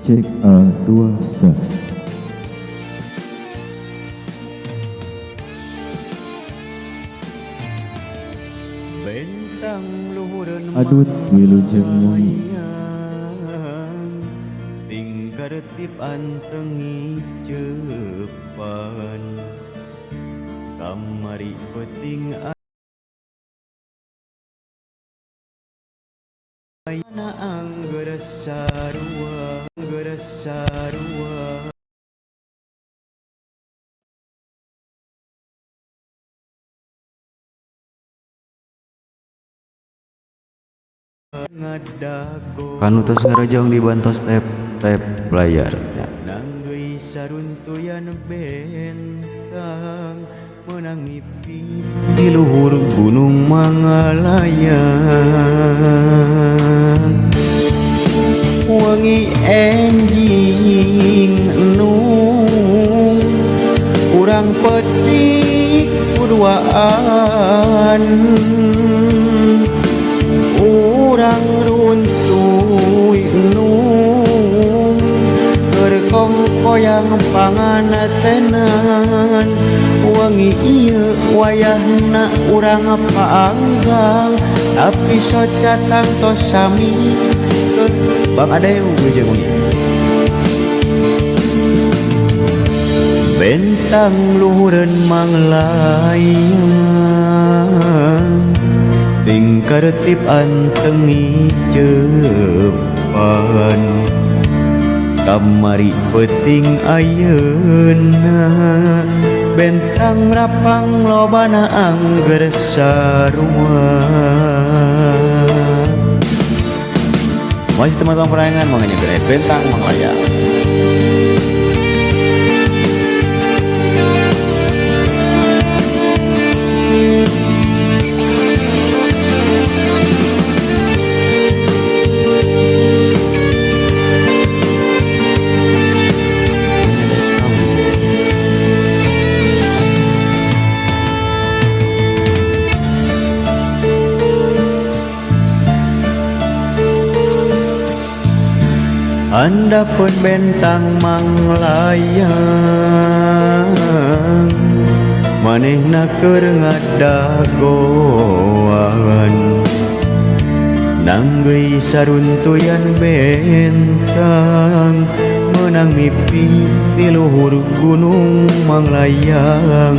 Cek A2 sah. Bentang luhureun Adut wilujeng wengi. Tingkartip anteng ngicepan kamari peuting ayeuna angger sarua angger sarua. Ngadago Kanu tos ngarojong dibantos tap tap layar nya. Nanggeui saruntuyan bentang meunang mimpi di luhur gunung Manglayang. Wangi enjing nung urang petik kuduaan urang runtuy nung keur kongkoyang panganatenan. Wangi ieu wayahna urang paanggang tapi soca tangtos sami. Bang Adeu wilujeng wengi. Bentang luhureun Manglayang tingkartip anteng ngicepan kamari peuting ayeuna bentang rapang lobana angger sarua. Masih teman-teman perangan mengenai bentang Manglayang. Andapeun bentang Manglayang manehna keur ngadagoan nanggeui saruntuyan bentang meunang mimpi di luhur gunung Manglayang.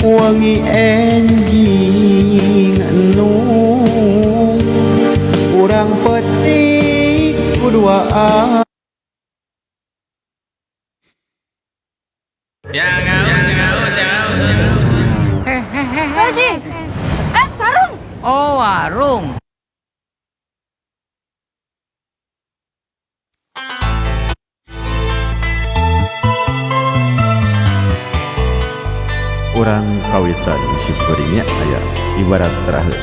Wangi enjing nung urang petik kuduaan. Haji. Eh, sarung. Oh, warung. Urang kawitan simkuringnya aya ibarat terakhir.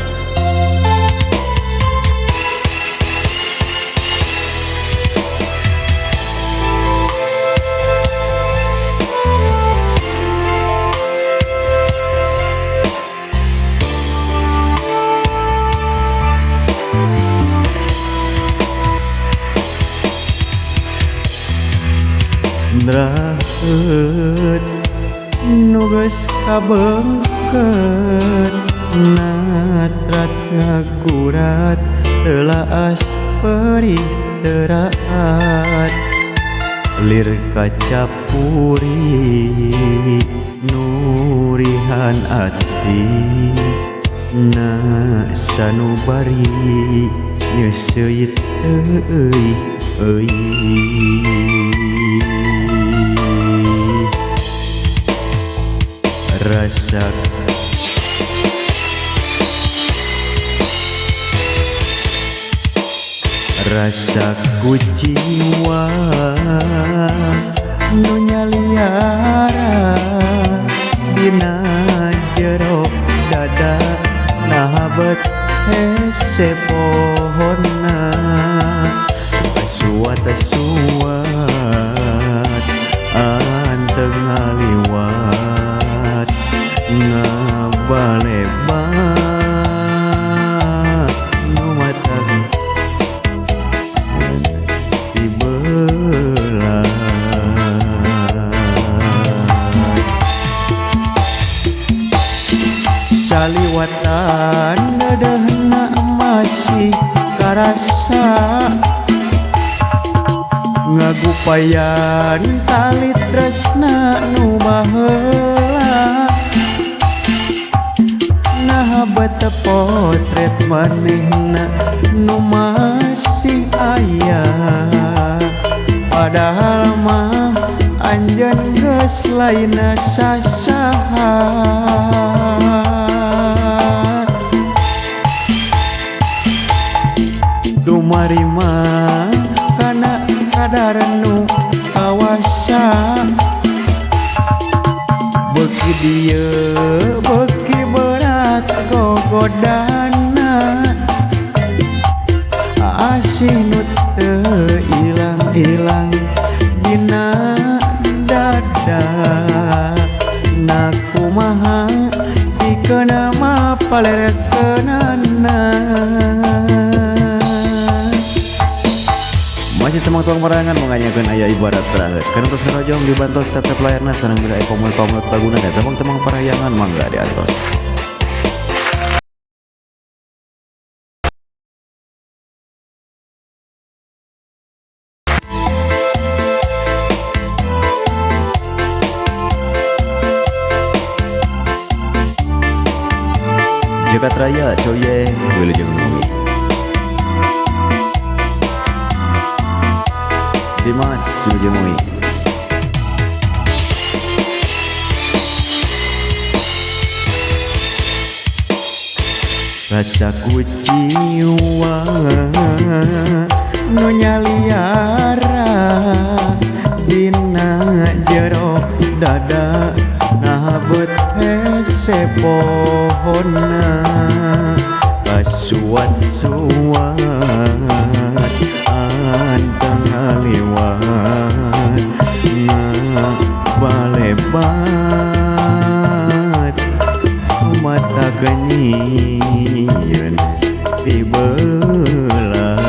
Draheut nu geus kabeukeut natrat ngagurat telaas perih teraat lir kacapuri nurihan ati na sanubari nyeuseuyit euy euy. Rasa rasa kuciwa nu nyaliara dina jero dada naha bet hese pohonna suat suat anteng ngaliwat ngabaleba nu matang. Saliwatan deudeuhna masih karasa ngagupayan tali tresna nu baheula. Nah bet potret manehna nu masih aya, padahal mah anjeun geus lain sasaha. Dumarima kana kadar nu kawasa, beuki dieu beuki berat gogodana. Asih nu teu ilang-ilang dina dada, na kumaha dikeuna mah palerekeunana. Masih temang tuang perangan menganyakan ayah ibarat terakhir. Karena terus karojong dibantos tetap layarna sareng bila komul-komul taguna dan temang-temang parahyangan mangga di atas. Jagat Raya coye wilujeng wengi. Dimas wilujeng wengi. Rasa kuciwa nu nyaliara dina jero dada, nah bet hese pohonna kasuat-suat anteng ngaliwat ngabalebat mata genyieun dibelat.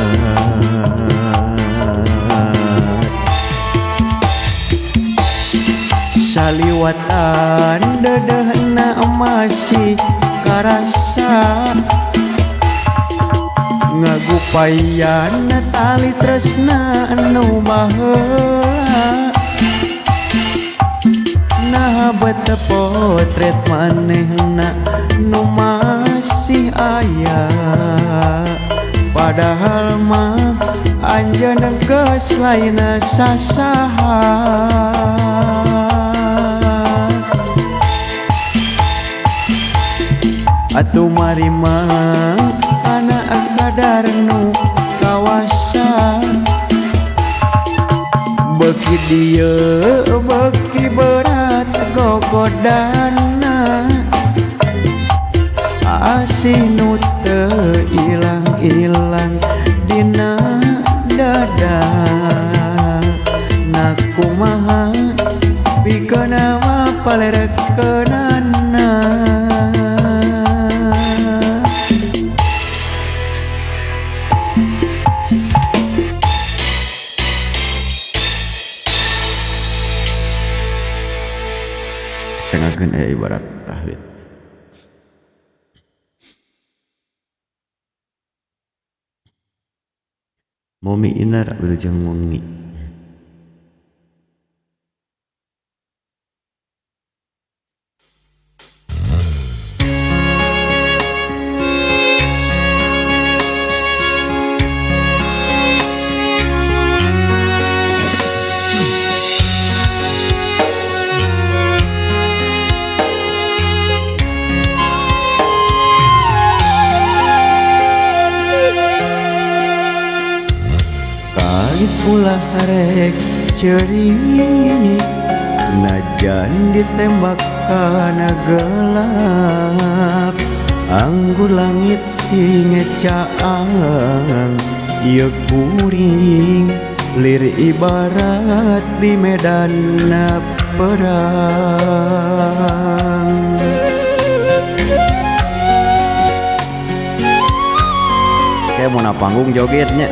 Saliwatan deudeuhna masih karasa ngagupayan tali tresna nu baheula. Nah bet potret manehna nu masih aya, padahal mah anjeun geus lain sasaha. Atuh marima kana kadar nu kawasa, beuki dieu beuki berat gogodana. Asih nu teu ilang-ilang dina dada, na kumaha pikeun mah palerekeunana. Sengakeun aya ibarat terakhir. Momi Inar wilujeng wengi. Ulah rek ceurik najan ditembak kana gelap, anggur langit sing caang ieu kuring lir ibarat di medan perang. Kayak mau na panggung jogetnya.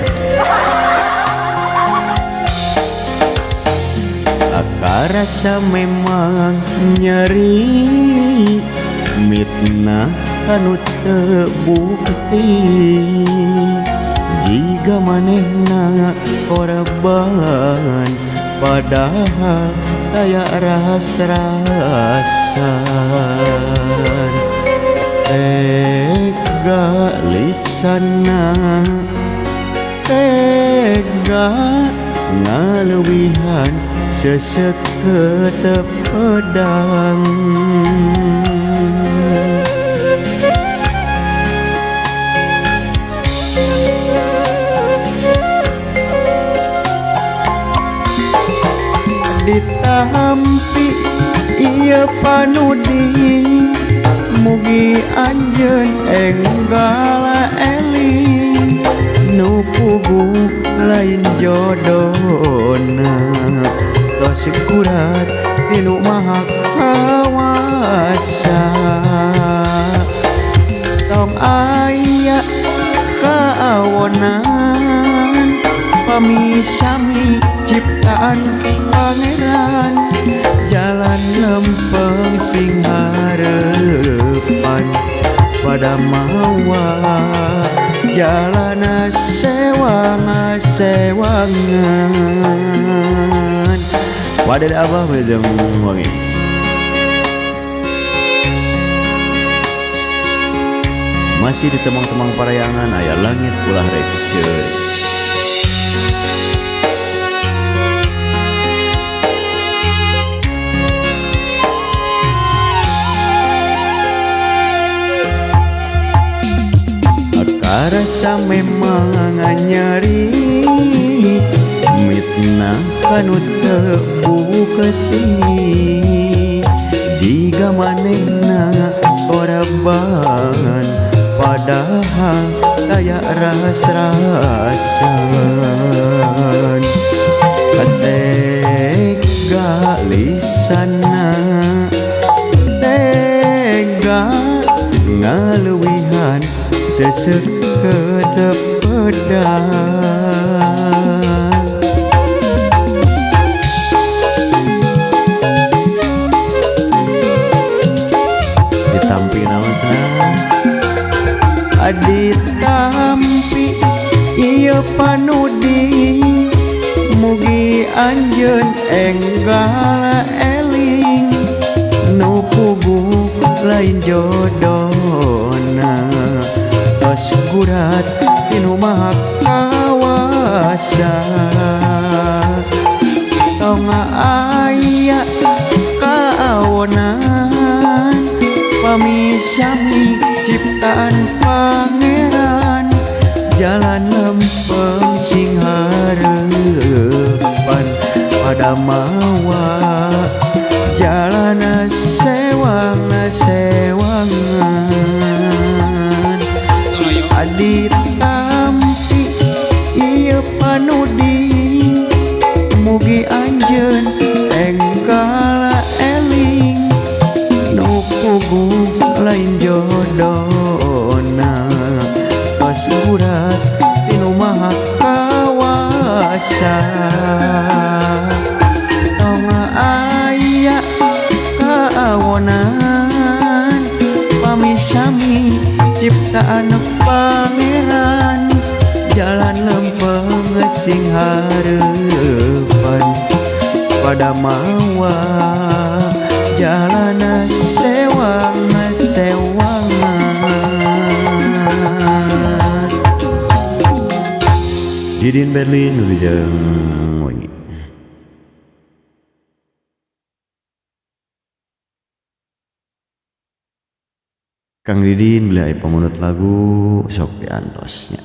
Rasa memang nyeri mitnah kanu teu bukti jiga manehna korban padahal daya ras-rasan. Tega lisana tega ngaleuwihan seseketep pedang. Ditampi ieu panudi mugi anjeun enggal eling nu puguh lain jodona tos kurat tinu maha kawasa. Tong aya kaawonan pami sami ciptaan pangeran jalan lempeng sing harepan pada mawa jalan sewang sewangan pada abah wilujeng wengi. Masih di temang-temang parayangan aya langit ulah rek ceurik. Karasa memang nyeri mitnah kanu teu bukti jiga manehna korban padahal daya ras-rasan. Tega lisana tega ngaleuwihan seseketep pedang. Ditampi naon cenah? Ditampi ieu panudi mugi anjeun enggal eling nu puguh lain jodona tos gurat tinu maha kawasa. Tong aya kaawonan pami sami ciptaan pangeran jalan lempeng sing harepan pada mawa jalan sewang sewangan. Ditampi ieu panudi mugi anjeun enggal eling nu puguh lain jodona tos gurat tinu maha kawasa. Tong aya kaawonan pami sami ciptaan pangeran jalan lempeng sing harepan pada mawa jalan sewang sewangan. Didin Berlin wilujeng wengi. Kang Didin beli aya pamunut lagu sok diantosnya.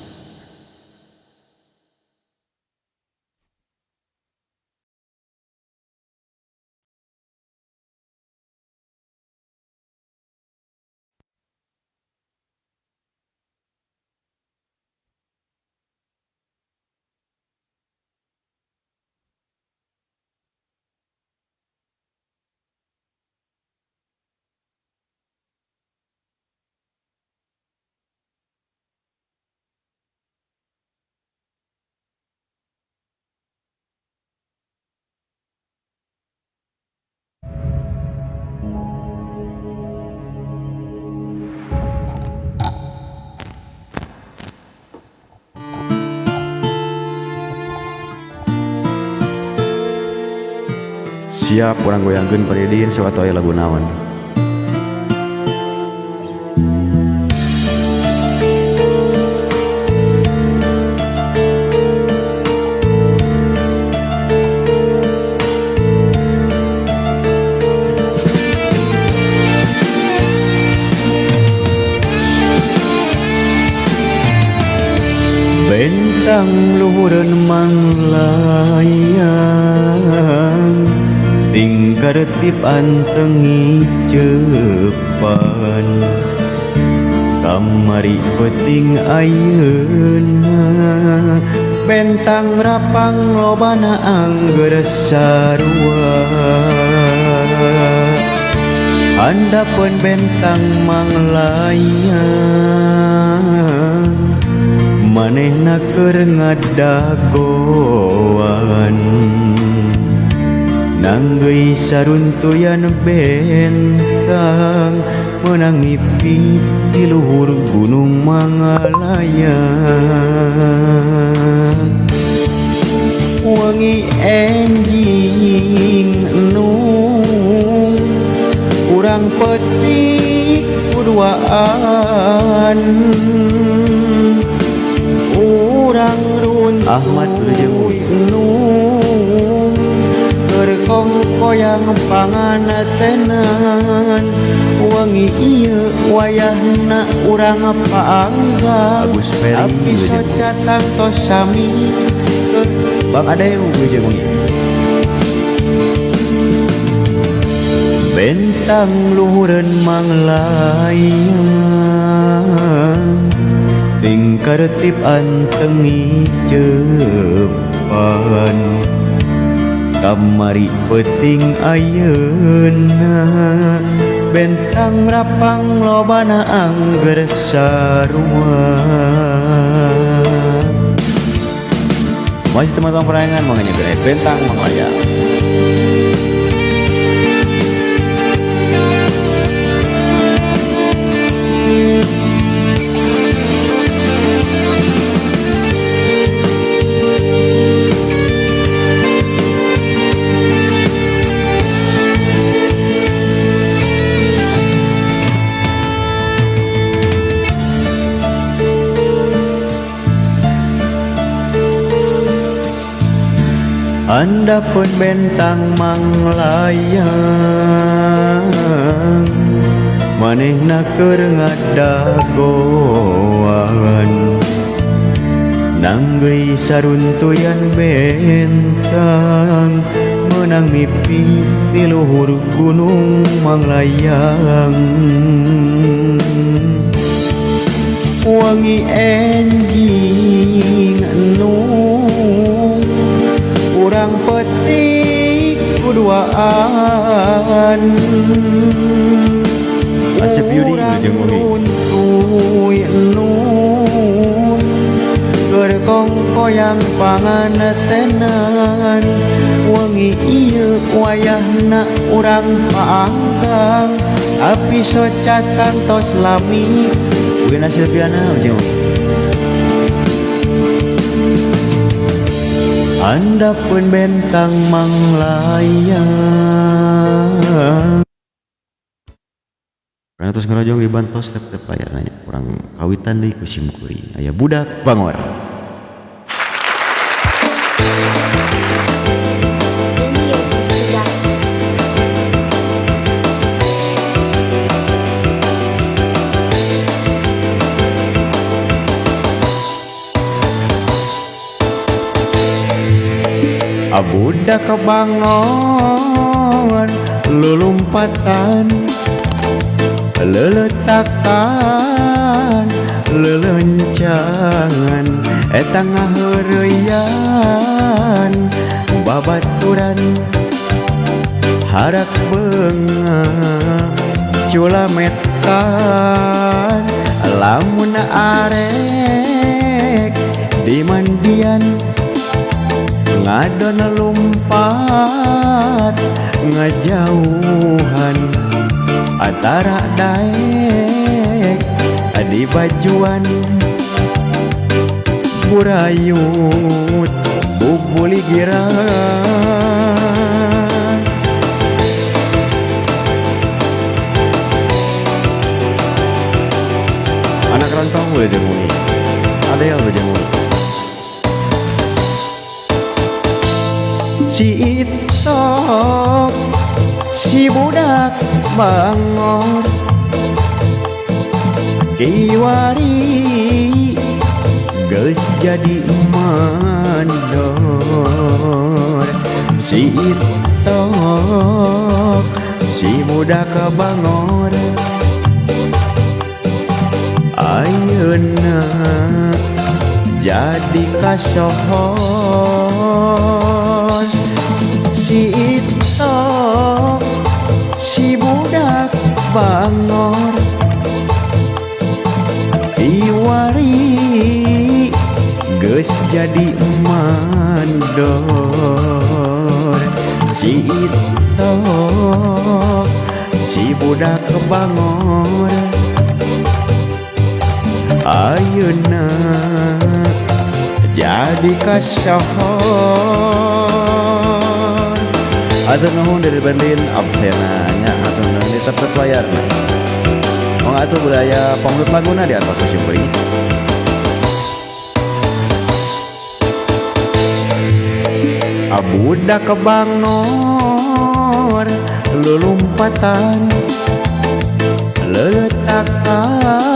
Siap urang goyangkeun Paridin sok atuh aya lagu naon. Bentang luhureun manglayang tingkar tip anteng ngicepan kamari peuting ayeuna bentang rapang lobana angger sarua handapeun bentang manglayang manehna keur ngadagoan nanggeuy saruntuyan bentang meunang mimpi di luhur gunung Manglayang wangi enjing nung urang petik kuduaan urang runtuy Ahmad Wilujeng nung keur kongkoyang panganatenan wangi ieu wayahna urang paanggang Agus Ferry tapi Wilujeng soca tangtos sami Bang Adeu Wilujeng Wengi. Bentang luhureun manglayang tingkar tip anteng ngicepan kamari peuting ayeuna bentang rapang lobana angger sarua. Masih teman-teman perangan mengenai bentang manglayang. Handapeun bentang manglayang manehna keur ngadagoan nanggeuy saruntuyan bentang meunang mimpi di luhur gunung Manglayang wangi enjing nung urang petik kuduaan Asep Yudi urang Wilujeng Wengi. runtuy nun keur kongkoyang panganatenan wengi ieu wayahna urang paanggang api soca tangtos lami Wina Silviana Wilujeng Wengi. Handapeun bentang manglayang. Karena terus ngerojong dibantos tep-tep layar nanya kurang kawitan deui ku sim kuring aya budak bangor. Denny Production. Budak kebangon lulumpatan leletakan lelencangan eta ngaheureyan babaturan harak beungeut culametan lamun arek di mandian ngadon lumpat ngajauhan antara daek di bajuan burayut bubuligiran. Wilujeng wengi. Adel wilujeng wengi. Si Itok si budak bangor kiwari geus jadi mandor. Si Itok si budak bangor ayeuna jadi kasohor. Si Itok si budak bangor kiwari geus jadi mandor. Si Itok si budak bangor ayeuna jadi kasohor. Atur nuhun dari Berlin absena nya, atur nuhun di tetep layarna. Mangga atuh budaya panglut laguna di atas musim kuring. Budak bangor lulumpatan leletakan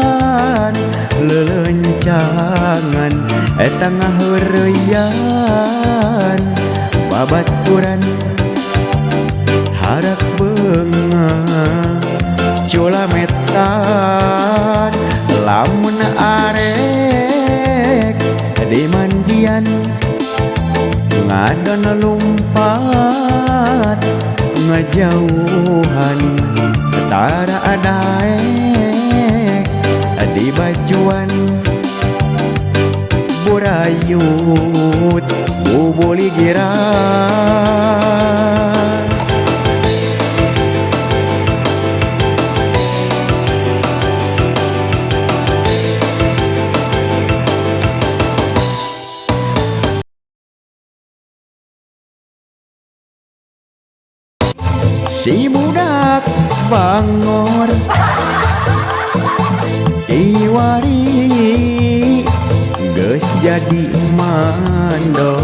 lelencangan eta ngaheureyan babaturan harak beungeut culametan lamun arek di mandian ngadon lumpat ngajauhan tara adaek di bajuan burayut bubuligiran. Si budak bangor kiwari geus jadi mandor.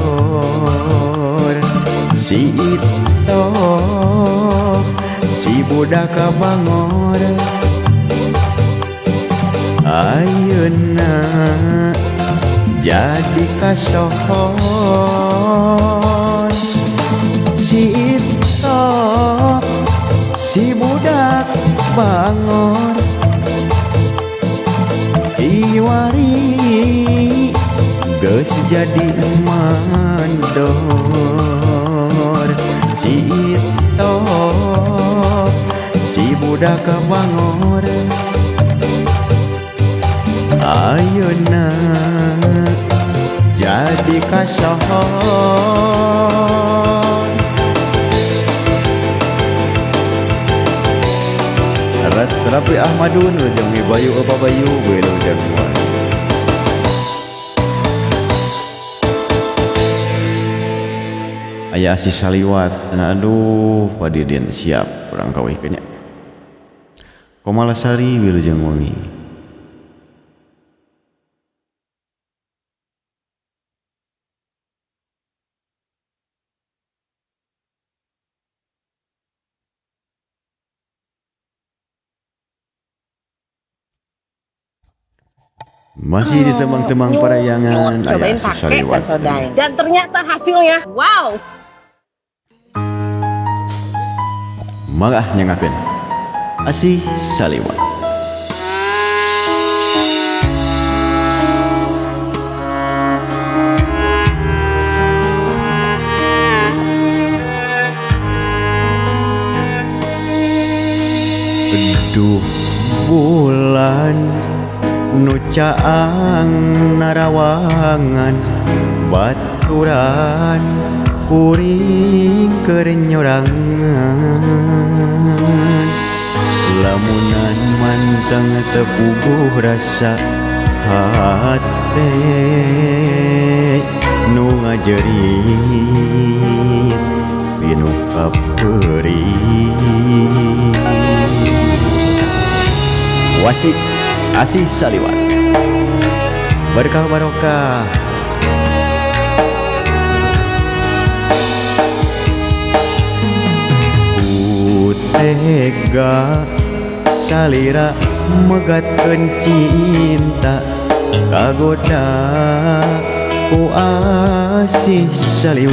Si Itok si budak bangor ayeuna jadi kasohor. Si Itok si budak bangor kiwari geus jadi mandor. Si Itok si budak bangor ayeuna jadi kasohor. Rapi Ahmadun wilujeng Bayu Opa Bayu wilujeng wengi. Aya asih saliwat cenah, aduh Pak Didin siap urang kawihkeun nya. Komalasari wilujeng wengi. Masih di tembang-tembang parayangan, cobain aya pakai saliwat. Sensodyne. Dan ternyata hasilnya wow. Mangga nyangakeun. Asih saliwat. Duh bulan nu caang narawangan baturan kuring keur nyorangan lamunan manteng teu puguh rasa hate nu ngajerit pinuh kapeurih. Wasik asih saliwat. Berkah barokah. Ku tega salira megatkeun cinta kagoda ku asih saliwat.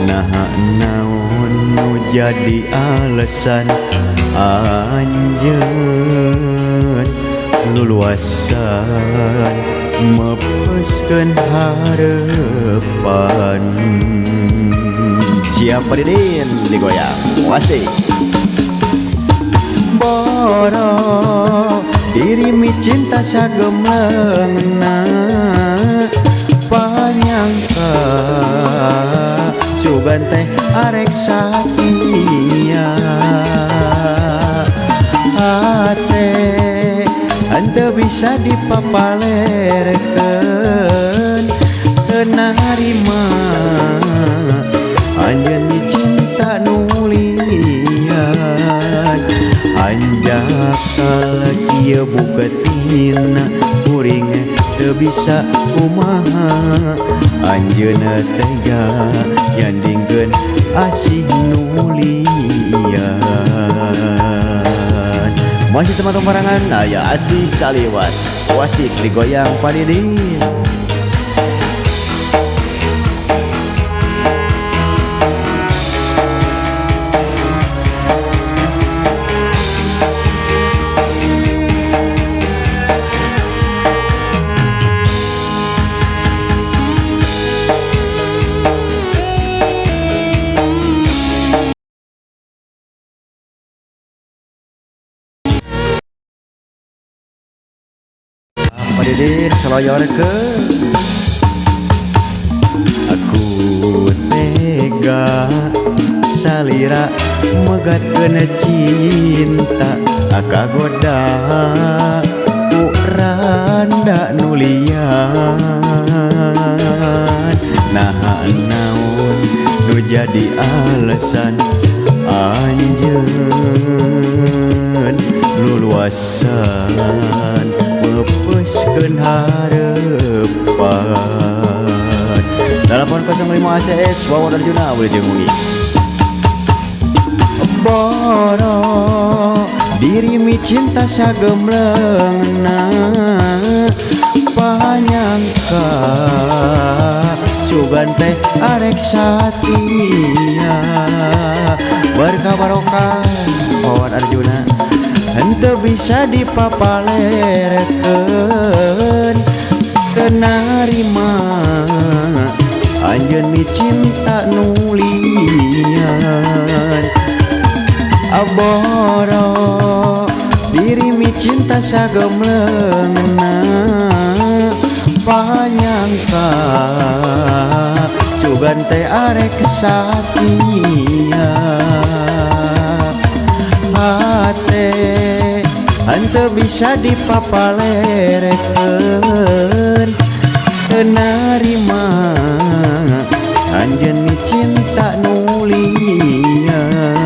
Nah naon nu jadi alasan anjeun luluasan mepeskeun harepan. Siapa Didin digoyang wasik boro dirimi cinta sagemlengna panyangka sugan teh arek satia hate henteu bisa dipapalerkeun teu narima anjeun cinta nu lian. Anjakal kieu buketina kuring teu bisa kumaha anjeunna tega nyandingkeun asih nu lian. Masih teman-teman barangan aya asih saliwat wasik digoyang Padidin. Padidin seloyor ke aku tega salira megatkeun cinta kagoda ku randa nu lian. Nah naon nu jadi alasan anjeun luluasan mepeskeun harepan. 805 ACS Wawan Arjuna boleh jengugi boro dirimi cinta sagemlengna panyangka sugan teh arek satia. Berkah barokah Wawan Arjuna henteu bisa dipapalerkeun teu narima anjeun cinta nu lian. Aboro dirimi cinta sagemlengna panyangka sugan teh arek satia hate henteu bisa dipapalerkeun teu narima anjeun cinta nu lian.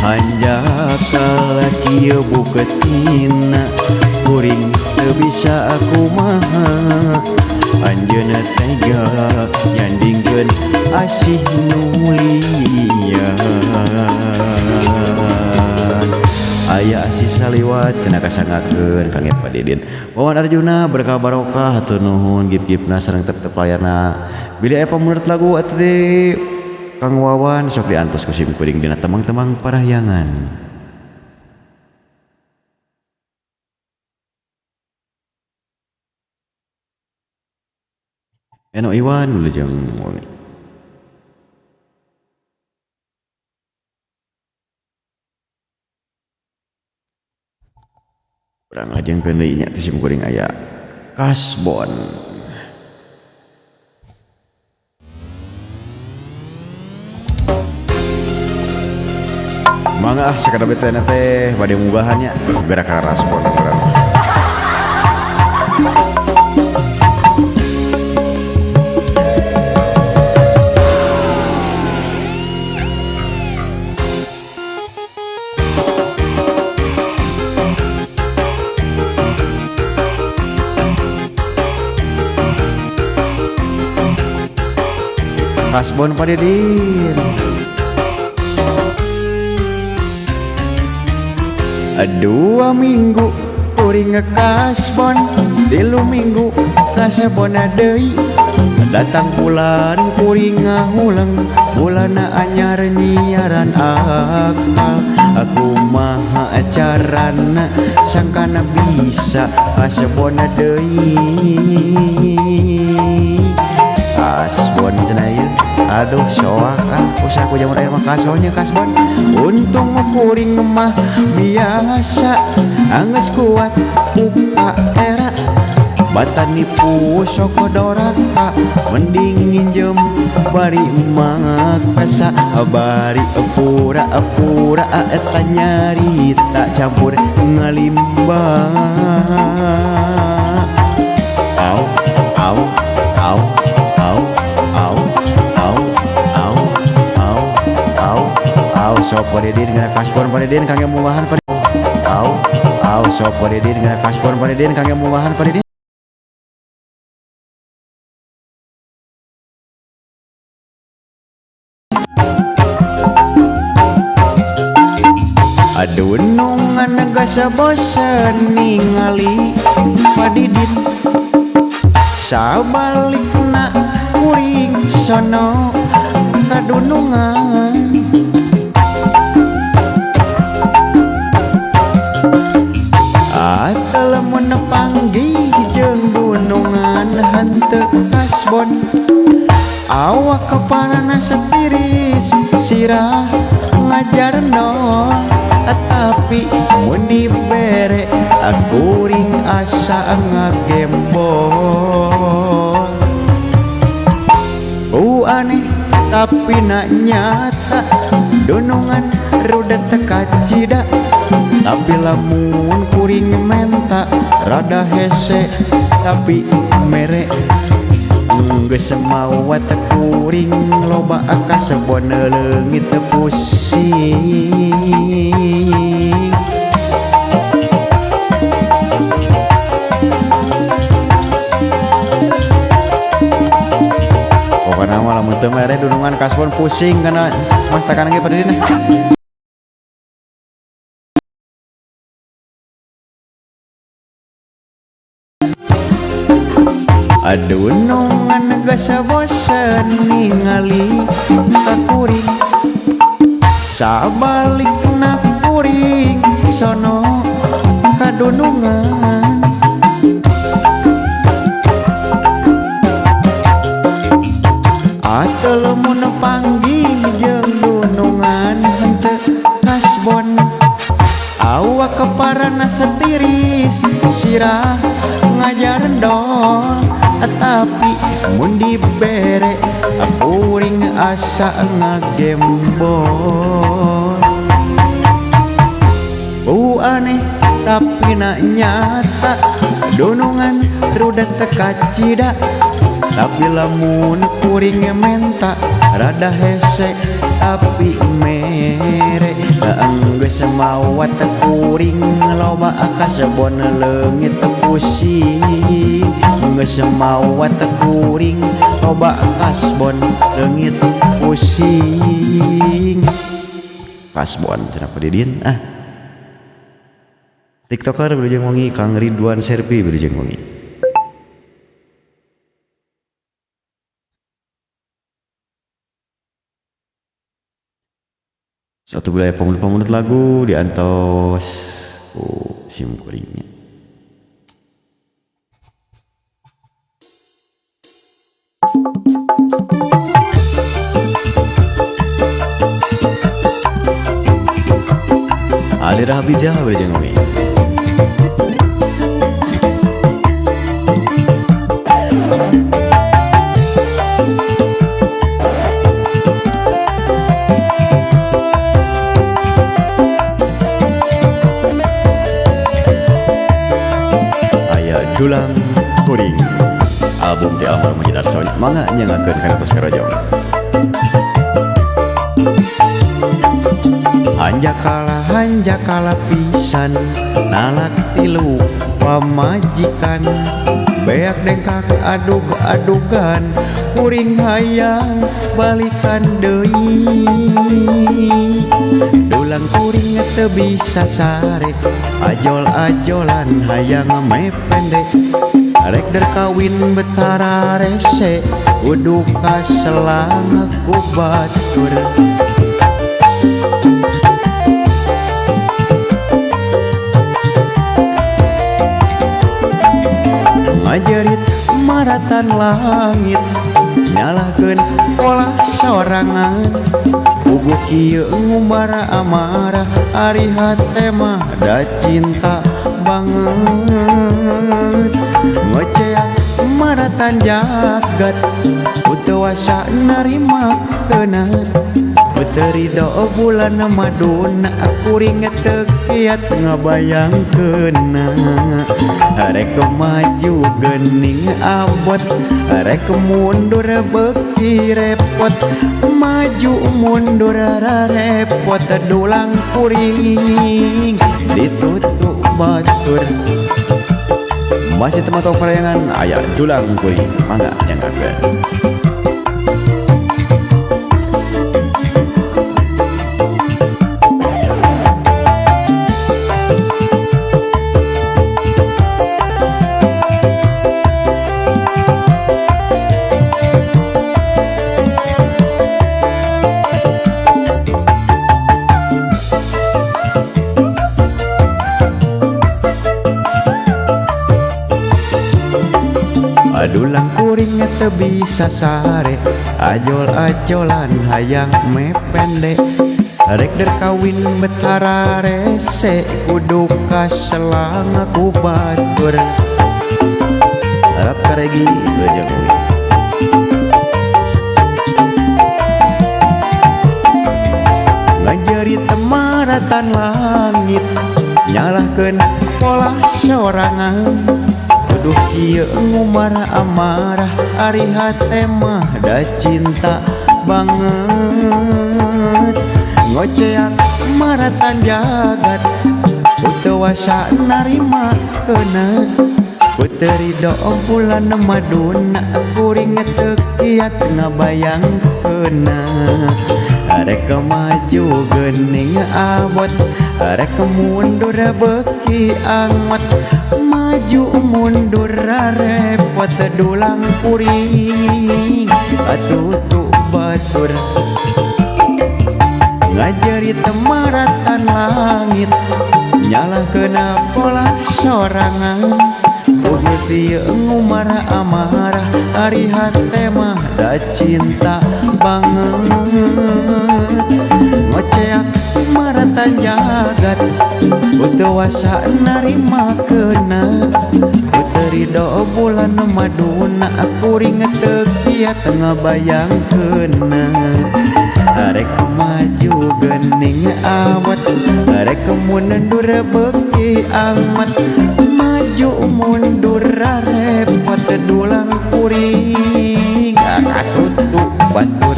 Hanjakal kieu buketina kuring teu bisa kumaha anjeunna tega nyandingkeun asih nu lian. Aya asih saliwat cenah kasangakeun kangge Padidin. Wawan Arjuna berkah barokah hatur nuhun gip-gipna sareng tep-tep layarna. Bilih aya pamunut lagu atuh di Kang Wawan sok diantos ku sim kuring dina temang-temang parahyangan. Eno Iwan wilujeng wengi. Urang lajengkeun deui nya teh sim kuring aya kasbon. Mangga ah sakadar teh teh bade mubahan nya gerak respon urang. Kasbon Pak Didin. 2 minggu kuring kasbon, 3 minggu kasbon deui. Datang bulan kuring ngahuleng, bulana anyar nyiaran akal. Aku maha carana sangkana bisa kasbon deui. Kasbon cenah ieu. Aduh soak ah, usah ku jamur air mah kasonnya kasbon. Untung kuring mah biasa, anggeus kuat buka era. Batan nipu sok doraka, mending nginjem bari makasa. Bari pura-pura eta nyarita campur ngalimba. Au au au au au au au au au au sok Pak Didin ngana kasbon Pak Didin kangge mungahan Pak Didin. Au au sok Pak Didin ngana kasbon Pak Didin kangge mungahan Pak Didin. Adunungan geus bosen ningali Pak Didin, sabalikna kuring sono kadunungan. Atalamun panggih jeung dunungan henteu kasbon, awak keparana setiris sirah ngajar nol. Tapi mun dibere kuring asa ngagembol. Oh aneh tapi nak nyata, dunungan rudet teka cida. Tapi lamun kuring menta rada hese tapi mere. Geus mawa teh kuring loba kasebon leungit teu pusing. Pokona mah lamun teu mere dunungan kasbon pusing kana mastakan ge Pak Didin. Adunungan geus bosen ningali ka kuring, sabalikna kuring sono kadunungan. Atalamun panggih jeung dunungan henteu kasbon, awak keparana setiris sirah ngajar endol. Tapi mun dibere kuring asa ngagembol. Oh aneh tapi nak nyata, dunungan rudet teka cida. Tapi lamun kuring menta rada hese tapi mere. Geus mawa teh kuring loba kasebon leungit teu pusing. Geus mawa teh kuring loba kasbon leungit pusing. Kasbon cenah Pak Didin ah. TikToker wilujeng wengi Kang Ridwan Serpi wilujeng wengi. Satu wilayah pemunut-pemunut lagu diantos sim kuringnya. Alira Habizah wilujeng wengi. Dulang Kuring album ti almarhum Haji Darso mangga nyangakeun kana tos karojong. Hanjakala pisan nalak tilu pamajikan, beak dengkak adug-adugan kuring hayang balikan deui. Dulang kuring teu bisa sare, ajol-ajolan hayang me pendek. Rek der kawin betara rese, kudu kaselang ku batur. Ngajerit maratan langit, nyalahkeun pola sorangan. Puguh kieu ngumbara amarah, ari hate mah da cinta banget. Ngoceak maratan jagat, teu wasa narima keuna. Teu rido bulan maduna, kuring teu kiat ngabayangkeunna. Rek maju geuning abot, rek mundur beuki repot. Maju mundur repot, dulang kuring ditutup batur. Masih teman parayangan aya dulang kuring, mangga nyanggakeun. Dulang kuring teu bisa sare, ajol-ajolan hayang me pendek. Rek der kawin betara rese, kudu kaselang ku batur. Harap karegi belajar kuring. Ngajerit maratan langit, nyalahkeun pola sorangan. Duh kieu ngumara amarah, ari hate mah da cinta banget. Ngoceak maratan jagat, teu wasa narima keuna. Teu rido bulan maduna, kuring teu kiat ngabayangkeunna. Rek maju geuning abot, rek mundur beuki angot. Maju mundur repot, dulang kuring katutu batur. Ngajerit maratan langit, nyalahkeun pola sorangan. Puguh ieu ngumara amarah, ari hate mah da cinta banget. Ngoceak maratan jagat, teu wasa narima keuna. Teu rido bulan maduna, kuring teu kiat ngabayangkeunna. Rek maju geuning awet, rek mundur beuki amat. Maju mundur repot, dulang kuring katutu batur.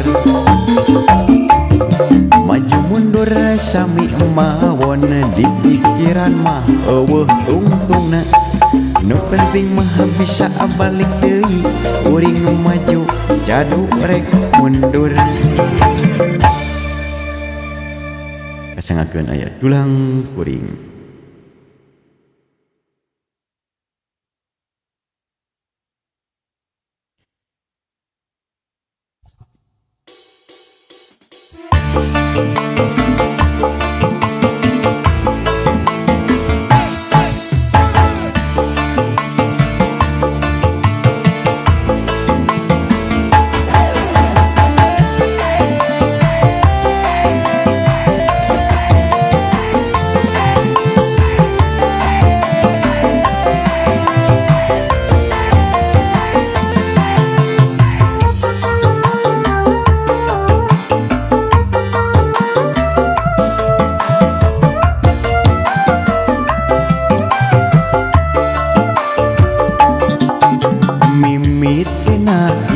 Maju mundur sami mawon, di pikiran mah eueuh tungtungna. Nu penting mah bisa balik deui, kuring maju jadu rek mundur. Kasangakeun aya dulang kuring.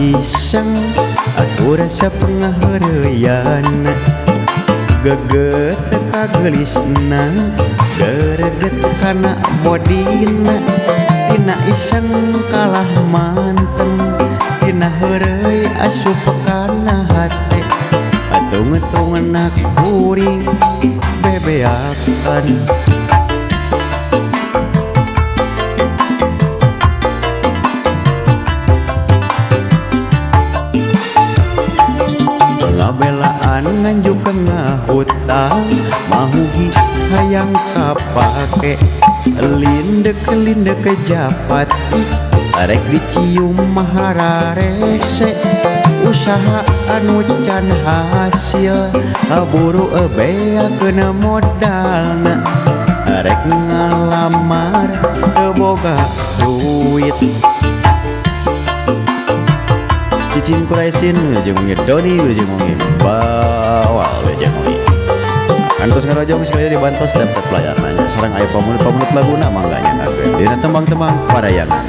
Iseng aku rasa pengaheureuyan, geget kagelisna, gereget kana bodina. Tina iseng kalah manteng, tina Manehna heureuy asup kana hate Tung-tungna kuring bebeakan. Ngabelaan nganjuk ngahutang mahugi hayang kapake lindek-lindek japati arek dicium mahararese usaha anu can hasil kaburu beakeun modalna arek ngalamar teu boga duit. Cicin Kuraisin jeung wengi Doni jeung wengi Bawal jeung wengi kantos ngarojong sekali dibantos dapet pelayanan sareng aya pamunut-pamunut laguna mangga nyangakeun dina tembang-tembang parayangan.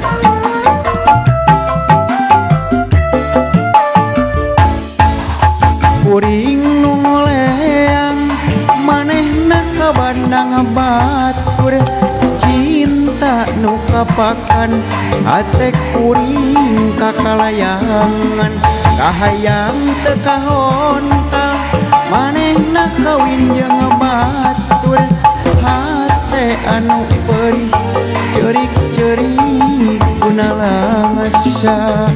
Kuring nu ngoleang manehna ka bandang batur cinta nu kapakan hate kuring kakalayangan kahayang teu kahontal manehna kawin jeung batur hate anu perih ceurik-ceurik kunalangsa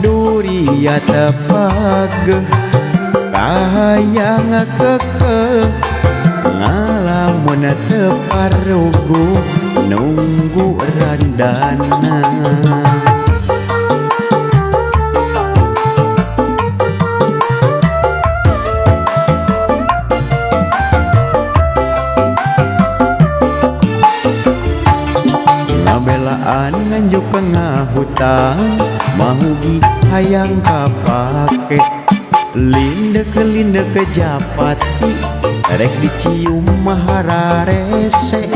duria tepageuh kahayang kekeh ngalamun teu paruguh nunggu randana. Ngabelaan nganjuk ngahutang mahugi hayang kapake lindek-lindek japati rek dicium mahararese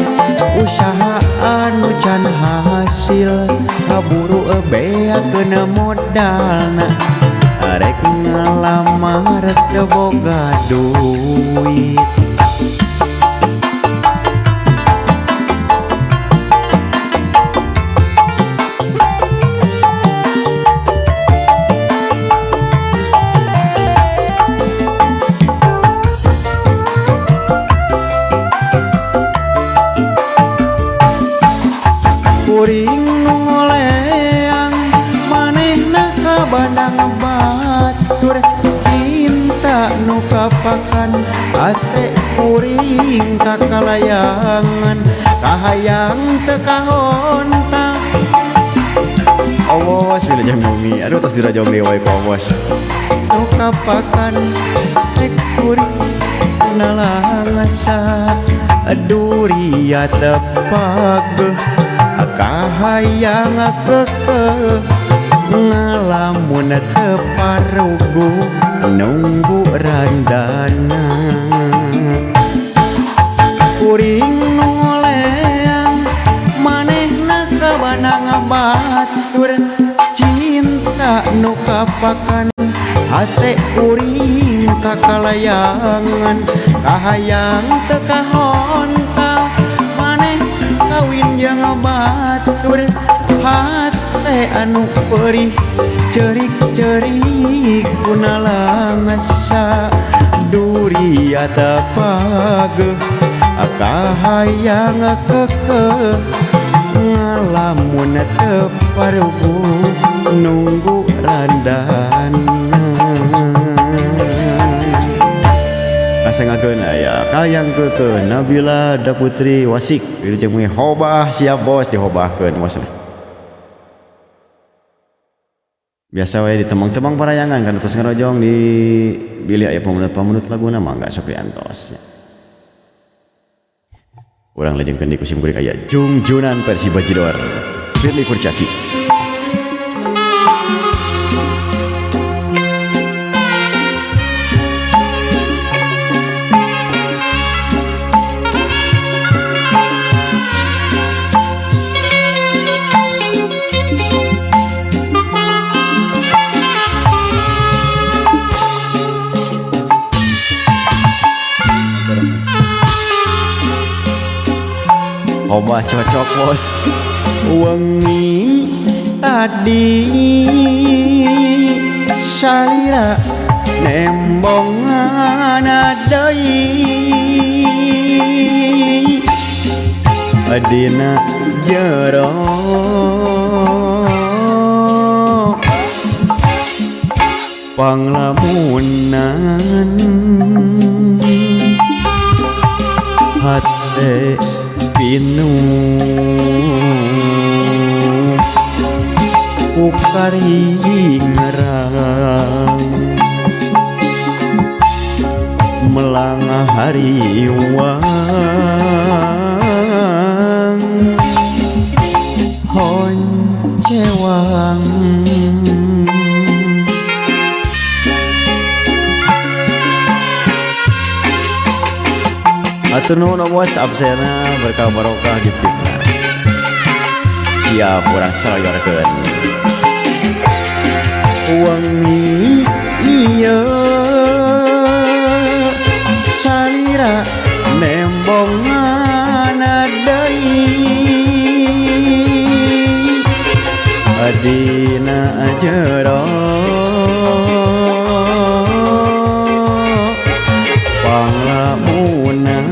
usaha anu can hasil kaburu beakeun modalna rek ngalamar teu boga duit. Kuring nu ngoleang manehna ka bandang batur cinta nu kapakan hate kuring kakalayangan kahayang teu kahontal. Awas wilujeng wengi aduh tos dirajong deui wae ku awas nu kapakan hate kuring nalangsa duria tepageuh kahayang kekeh ngalamun teu paruguh nunggu randana. Kuring nu ngoleang manehna ka bandang batur cinta nu kapakan hate kuring kakalayangan kahayang teu kahontal maneh kawin jeung batur hate anu perih ceurik-ceurik kunalangsa duria tepageuh kahayang kekeh ngalamun teu paruguh nunggu randana. Kasengakeun aya kayang keukeuh Nabila Daputri Wasik wilujeng wengi hobah siap bos dihobahkeun bosna. Biasa wae di tembang-tembang parayangan kan terus ngarojong di bilih aya pamunut-pamunut laguna mangga sok diantos. Urang lajengkeun di kusim kuring aya Jungjunan versi Bajidor Firly Kurcaci. Hobah cocok bos. Wengi Tadi salira nembongan deui dina jero panglamunan hate pinuh ku karingrang melangah hariwang honcewang. Atur nuhun bos absena berkah barokah gitu. Siap urang sayorkeun. Wengi ieu salira nembongan deui dina jero panglamunan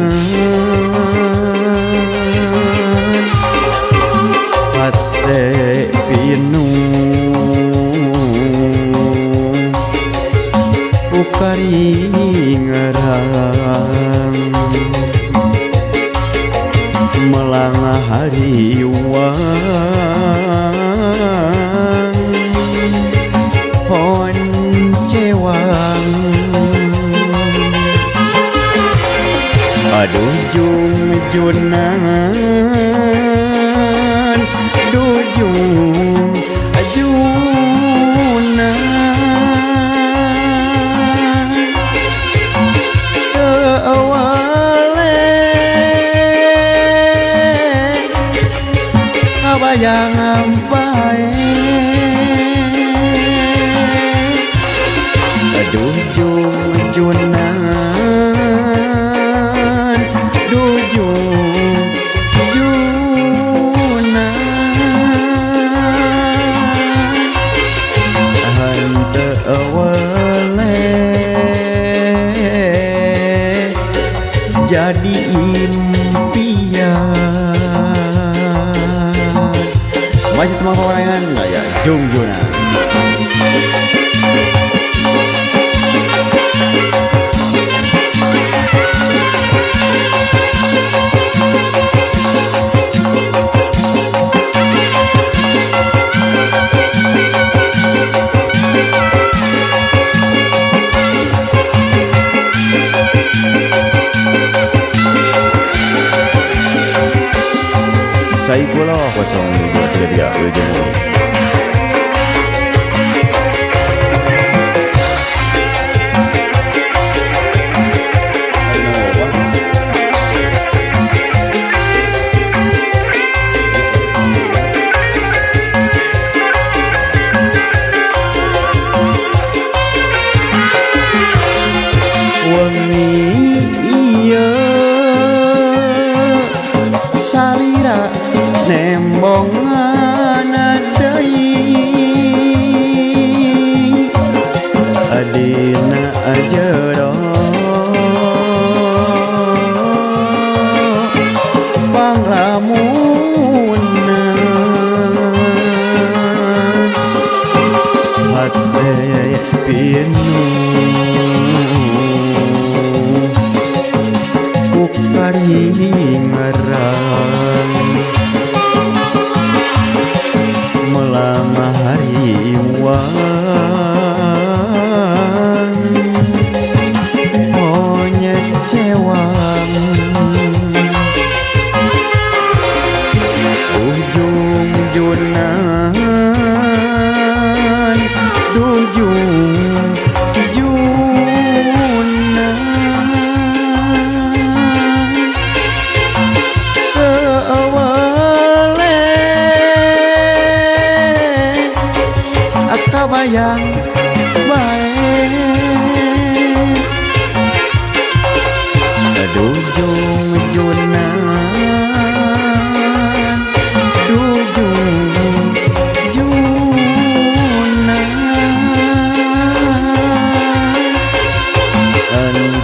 hate pinuh ku karingrang melangah hariwang honcewang. Aduh jungjunan duh jungjunan teu wale kabayang bae. Aduh jungjunan duh jungjunan henteu wale jadi impian. Masih teman pewayangan ya jungjunan. Saifullah 0233 Wilujeng. Wengi ieu salira nembongan deui dina jero panglamunan hate pinuh ku karingrang melangah hariwang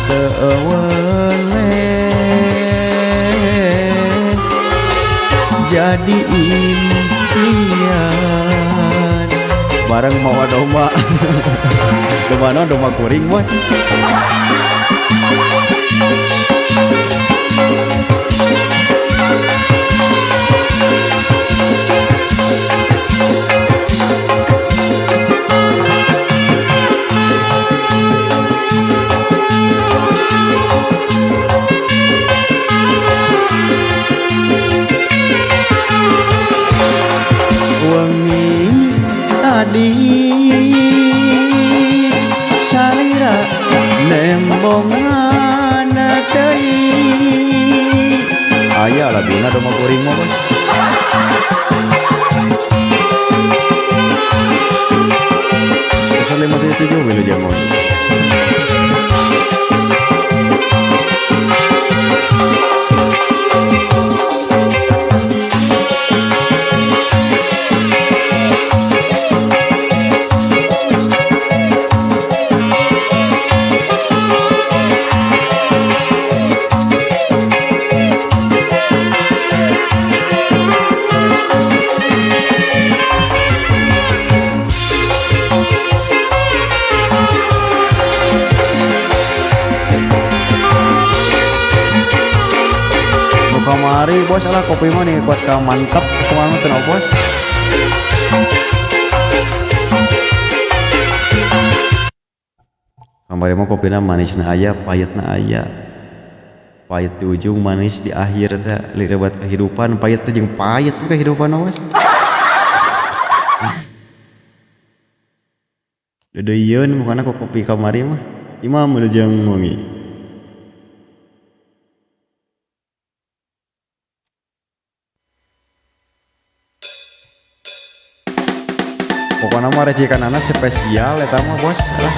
teu weleh jadi impian bareng mawa domba. Domba naon, domba kuring bos. Wengi tadi salira nembongan teuing aya laguna domba kuring mah bos. Episode 57 Wilujeng Wengi. Kamari bos lah kopi mah nih kuat ka mantap kumaha teu bos. Kamari mah kopina manisna aya, pahitna aya. Pahit di ujung, manis di akhir teh lirebat kehidupan, pahit teh jeung pahit kehidupan bos. Deudeuieun mukana ku kopi kamari mah. Imam Wilujeng Wengi. Pokoknya mah racikanana spesial eta mah bos lah.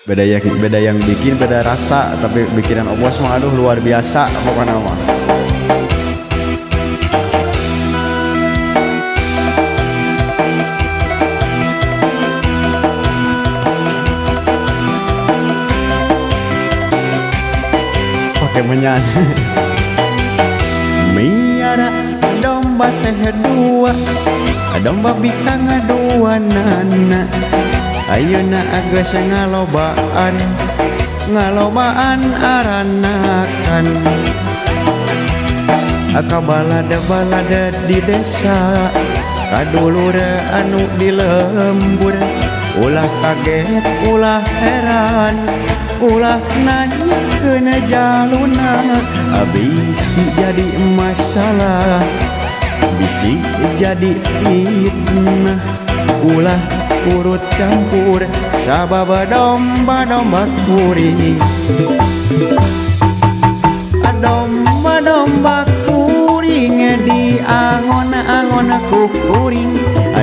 Beda yang bikin beda rasa, tapi bikinan obos mah aduh luar biasa pokoknya mah. Pakai menyan. Miara domba teh dua, domba bikang dua nana. Ayeuna geus ngalobaan, ngalobaan aranakan. Kabalada-balada di desa, kadulur anu di lembur. Ulah kaget, ulah heran, ulah nanyakeun jaluna. Bisi jadi masalah, bisi jadi fitnah. Ulah urut campur sabab domba-domba kuring. Domba-domba kuring di angon-angon ku kuring,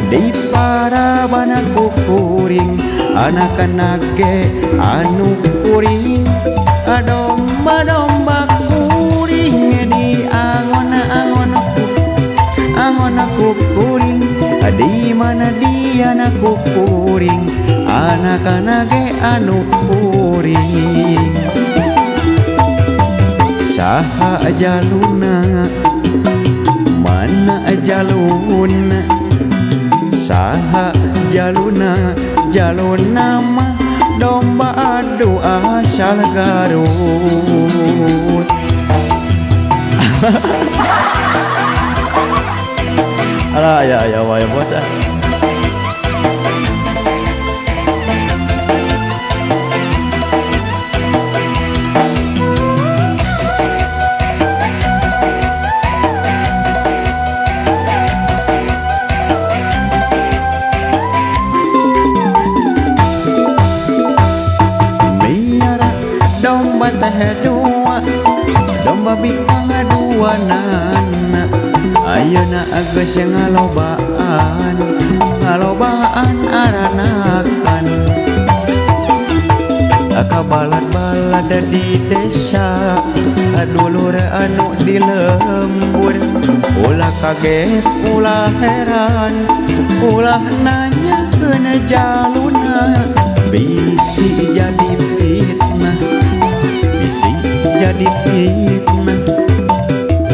di parabana ku kuring, anak-anak ge anu kuring. Domba-domba kuring di angon-angon ku angon ku kuring, di mana dia ku kuring, anak-anak ge anu kuring. Saha jaluna, mana jaluna, saha jaluna, jaluna mah domba adu asal Garut. Alah ya ya wae bos ah. Miara domba teh dua, domba bikang dua nana. Ayeuna geus ngalobaan, ngalobaan aranakan. Kabalad-balad di desa, dulur anu di lembur. Ulah kaget ulah heran ulah nanya keuna jaluna bisi jadi fitnah bisi jadi fitnah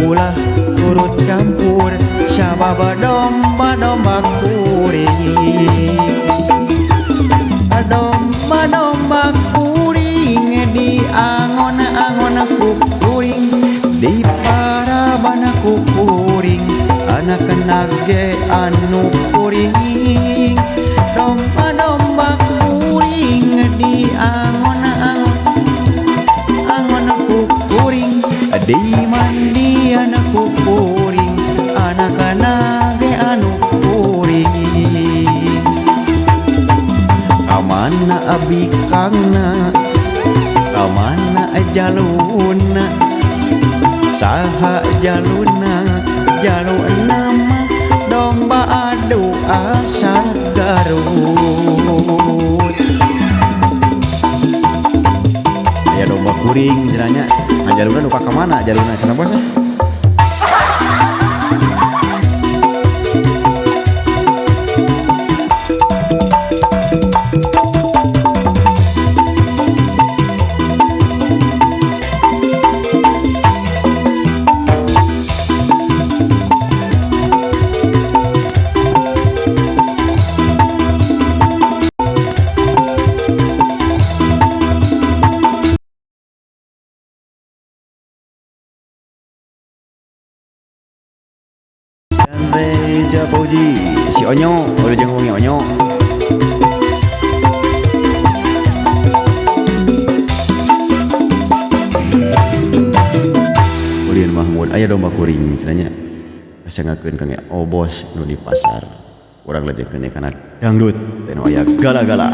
ulah turut campur sabab domba-domba kuring domba-domba kuring di angon-angon ku kuring di parabana ku kuring anak nage anu kuring domba-domba kuring di angon-angon angon ku kuring di mandian ku kuring anak nage anu kuring kamana abi kangna kamana jaluna saha jaluna jaluna mah domba adu asa Garut. Aya domba kuring cenah nya jaluna nu ka mana jaluna cenah bos ah. Reja Pauji si Onyo udah jeung wengi Onyo. Ulin Mahmud aya domba kuring cenah nya kasangakeun kang obos nu di pasar urang lajengkeun kana dangdut teh nu aya gala-gala.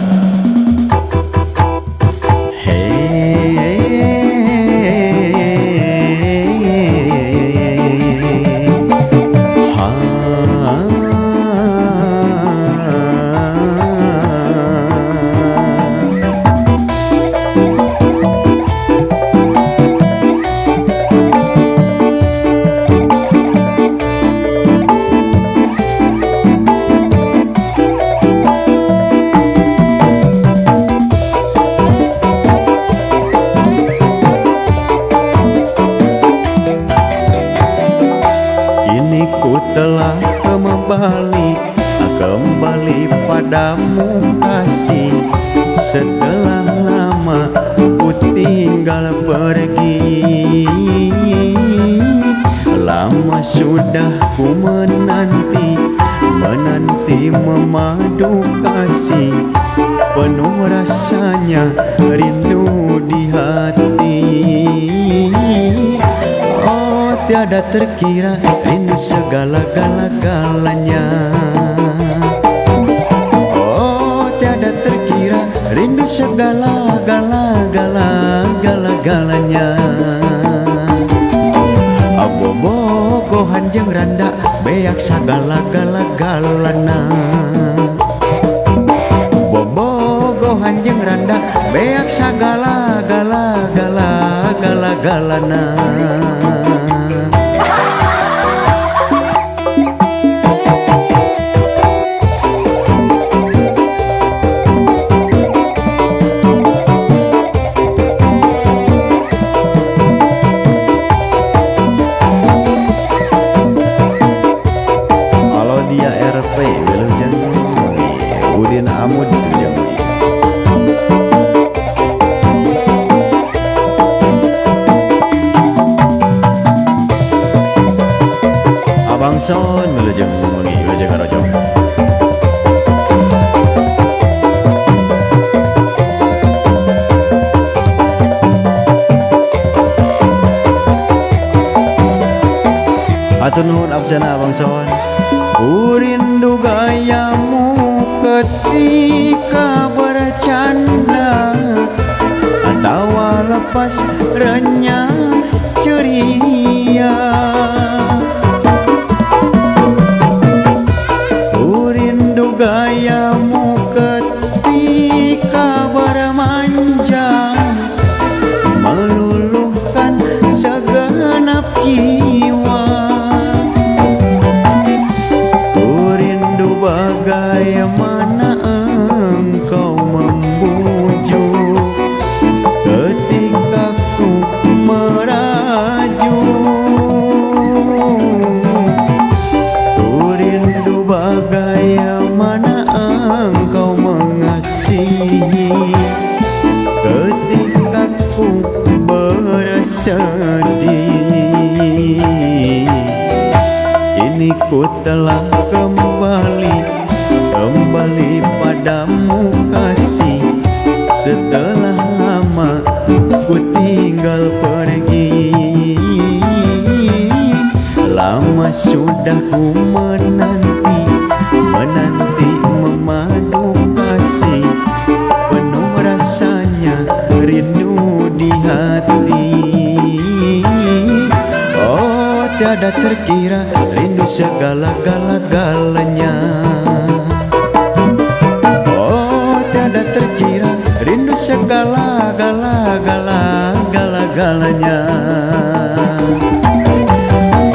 Ku telah kembali, kembali padamu kasih. Setelah lama ku tinggal pergi, lama sudah ku menanti, menanti memadu kasih. Penuh rasanya rindu di hati. Oh tiada terkira rindu segala-gala-galanya. Oh tiada terkira rindu segala-gala-gala-gala-galanya. Bobogohan jeung randa beak sagala-gala-galana. Bobogohan jeung randa beak sagala-gala-gala-gala-galana. Udin Amud wilujeng wengi. Abang Son wilujeng wengi wilujeng ngarojong. Hatur nuhun absena Abang Son. Ku rindu gayamu ketika bercanda, tawa lepas renyah ceria. Ku rindu gayamu ketika bermanja, meluluhkan segenap jiwa. engkau mengasihi ketika ku bersedih. Kini ku telah kembali, kembali padamu kasih. Setelah lama ku tinggal pergi, lama sudah ku menanti, menanti memadu kasih. Penuh rasanya rindu di hati. Oh, tiada terkira rindu segala-gala-galanya. Oh, tiada terkira rindu segala-gala-gala-gala-galanya.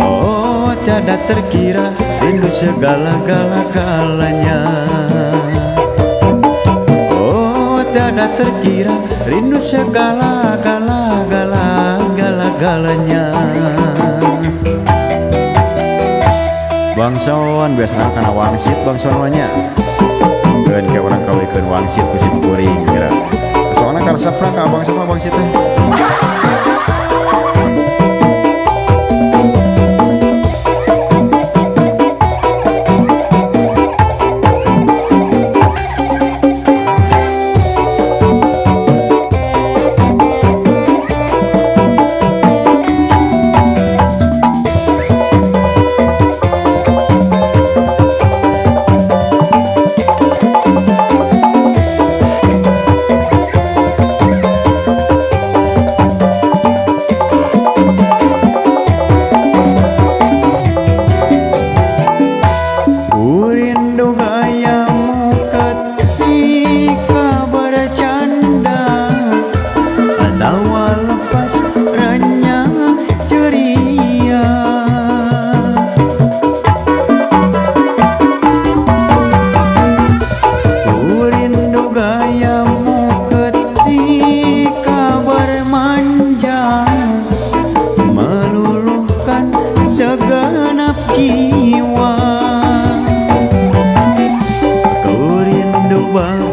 Oh, tiada terkira rindu segala-gala-galanya. Oh, tiada terkira rindu segala-gala-gala-gala-galanya. Bangsawan biasanya kana wangsit bangsawan nya. Keun ke urang kawikeun wangsit ku sim kuring kira. Soalna karesepna ka abang sama wangsit teh.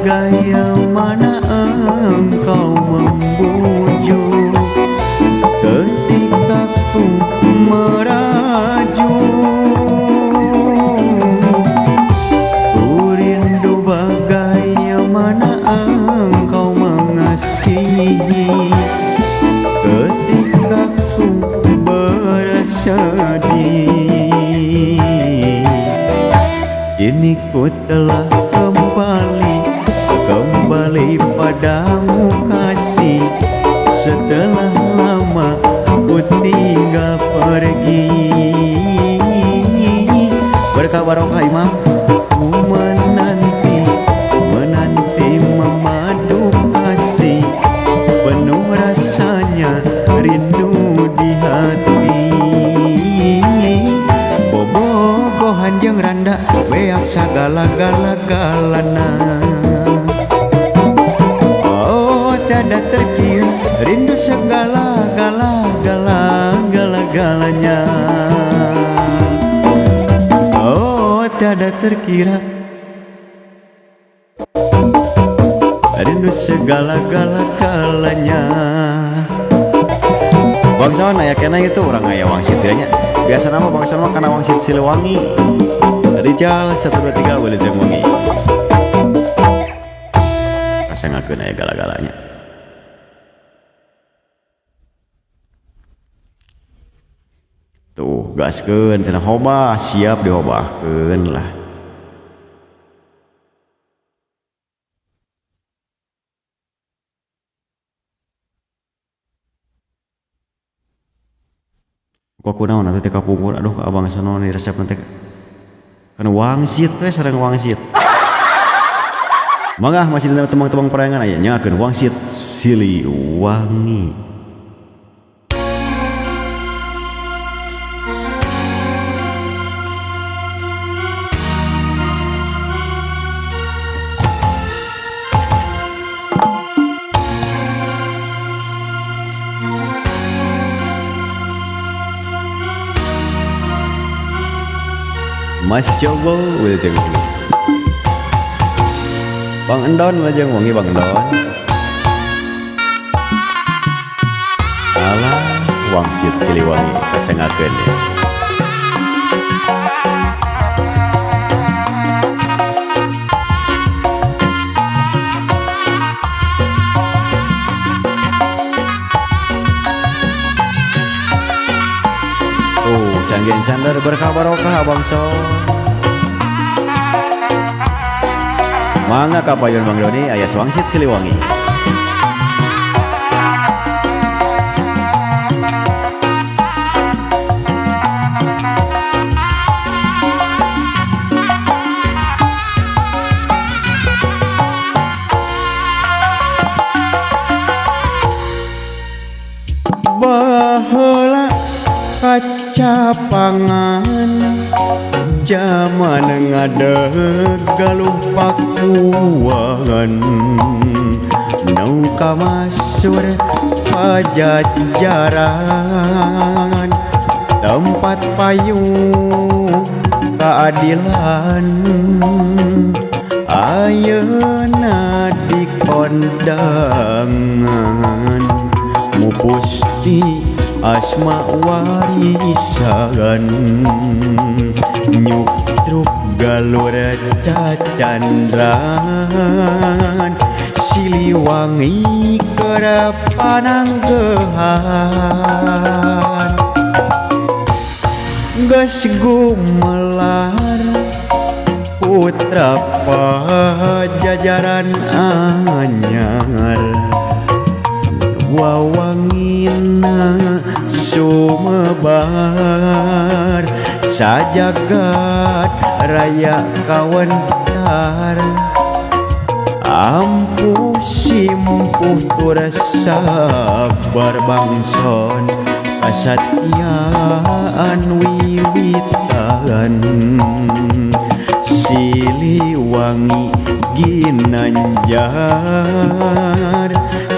Bagaimana engkau membujuk ketika ku merajuk. Ku rindu bagaimana engkau mengasihi ketika ku bersedih. Kini ku telah kembali, kembali padamu kasih. Setelah lama ku tinggal pergi. Berkah barokah Imam. Ku menanti, menanti memadu kasih. Penuh rasanya rindu di hati. Bobogohan jeung randa beak sagala-gala-galana. Oh, tiada terkira rindu segala-gala-gala-gala-galanya. Oh, tiada terkira rindu segala-gala-galanya. Bangsawan aya kena itu urang aya wangsit nya. Biasa nama bangsawan mah kana wangsit Siliwangi. Rijal 1 2 3 Wilujeng Wengi. Kasangakeun aya gala-galanya. Tuh, gaskeun cenah hobah, siap dihobahkeun lah. Kok kunaon atuh teh kapungkur, aduh ka abang sono ni resep teh. Kana wangsit we sareng wangsit. Mangga masih dina tembang-tembang perangan aya nyakeun wangsit Siliwangi. Mas Jowo Wilujeng Wengi. Bang Endon lajeng wengi Bang Endon. Alah wangsit Siliwangi kasengakeun ya. Tuh canggih candar berkah barokah Abang Son. Mangga kapayun Bang Doni aya wangsit Siliwangi. Baheula kacapangan jaman ngadeg galuh pakuan nu kamasur pajajaran tempat payung keadilan ayeuna dikondangan mupusti asma warisan nyuktruk galur cacandran Siliwangi keur pananggehan geus gumelar putra pajajaran anyar wawangina sumebar sajagat raya kawentar ampuh simpuh tur sabar bangson kasatiaan wiwitan Siliwangi ginanjar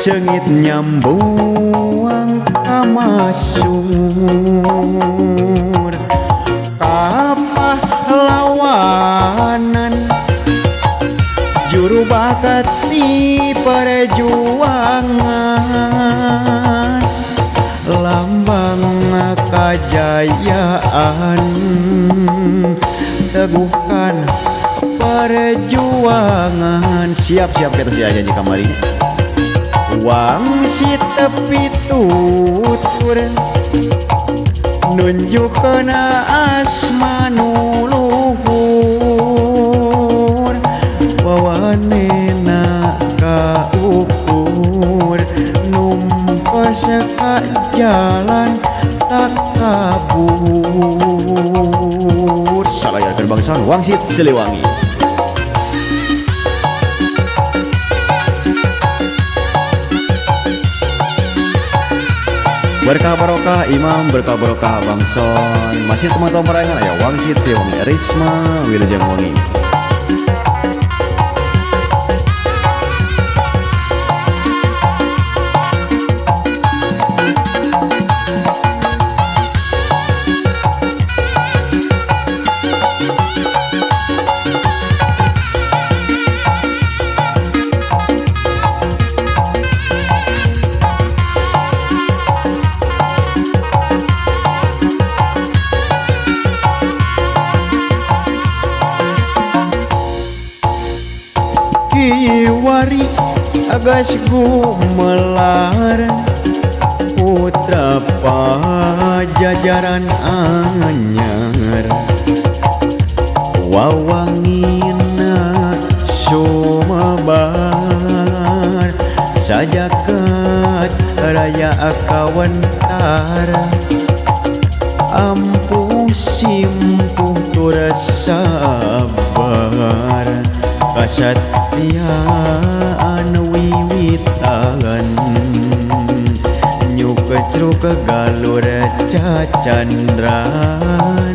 seungit nyambuang kamasur kapahlawanan juru bakat di perjuangan lambang kajayaan teguhkan perjuangan. Siap-siap kita janji kamari wangsit tepi tutur nunjukkeun asma nu luhur wawanena kaukur numpes ka jalan takabur. Salayarkeun bangsawan wangsit Siliwangi. Berkah barokah Imam, berkah barokah Bangson. Masih teman-teman perangan ya wangsit Siliwangi Risma wilujeng wengi. Kiwari agas gumelar putra pajajaran anyar wawangina sumebar sajagat raya kawentar ampuh simpuh tur sabar kasatiaan wiwitan nyukecruk galur cacandran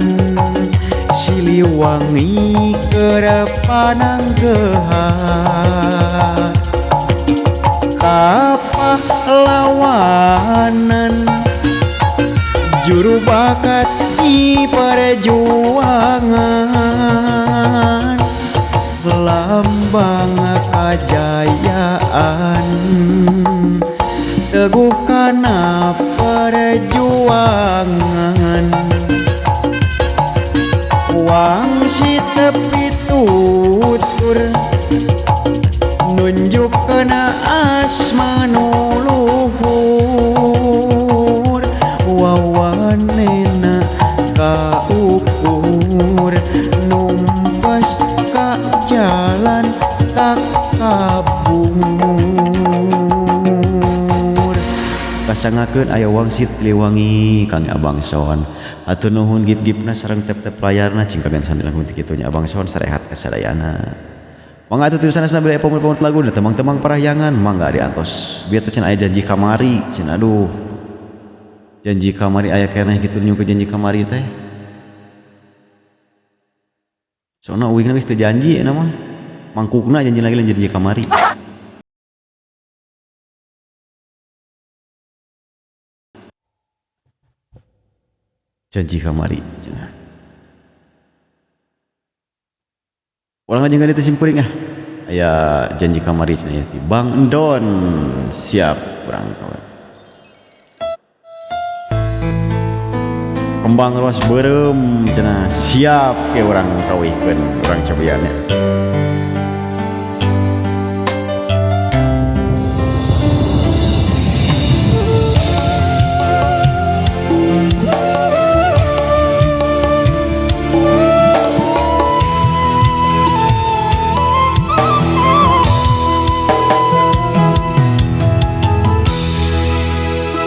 Siliwangi keur pananggehan kapahlawanan juru bakat di perjuangan lambang. kajayaan teguh kana perjuangan wangsit tepi tutur nunjuk kana asma nu luhur wawanena kaukur numpas ka jalan takabur. Kasangakeun aya wangsit Siliwangi Kang Abang Son. Hatur nuhun gip-gipna sareng tep-tep layarna cing kagan sandal ti kitu nya Abang Son sarehat kasadayana. Mangga atuh tulisan sana beli pamur-pamur lagu da temang-temang parahyangan mangga diantos. Biar teh cenah aya janji kamari cenah aduh. Janji kamari aya keneh kitu nyungkeun janji kamari teh. Soalna uingna geus teu janji eta mah. Mangkukna janji lagi lain janji kamari. Janji kamari cenah. Urang aja nggak simpuring ah. Aya janji kamari cenah ti Bang Endon siap urang kawan. Kembang ruas beureum cenah siap ke urang tawihkeun urang cobiannya.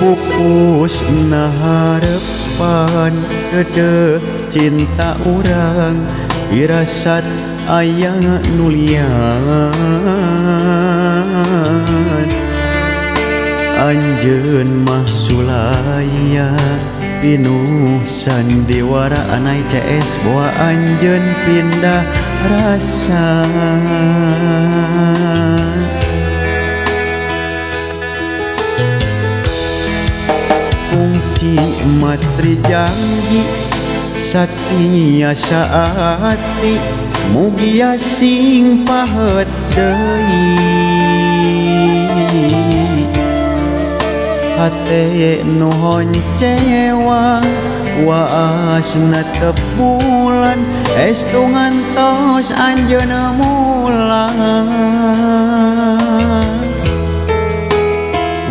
Pupus naharepan gede cinta urang firasat aya nulian anjeun mah sulaya pinuh sandiwara anai CS boa anjeun pindah rasa. Kungsi matri janji satia saati mugia sing pahet deui hate nu honcewa waasna tebulan estu ngantos anjeunna mulang.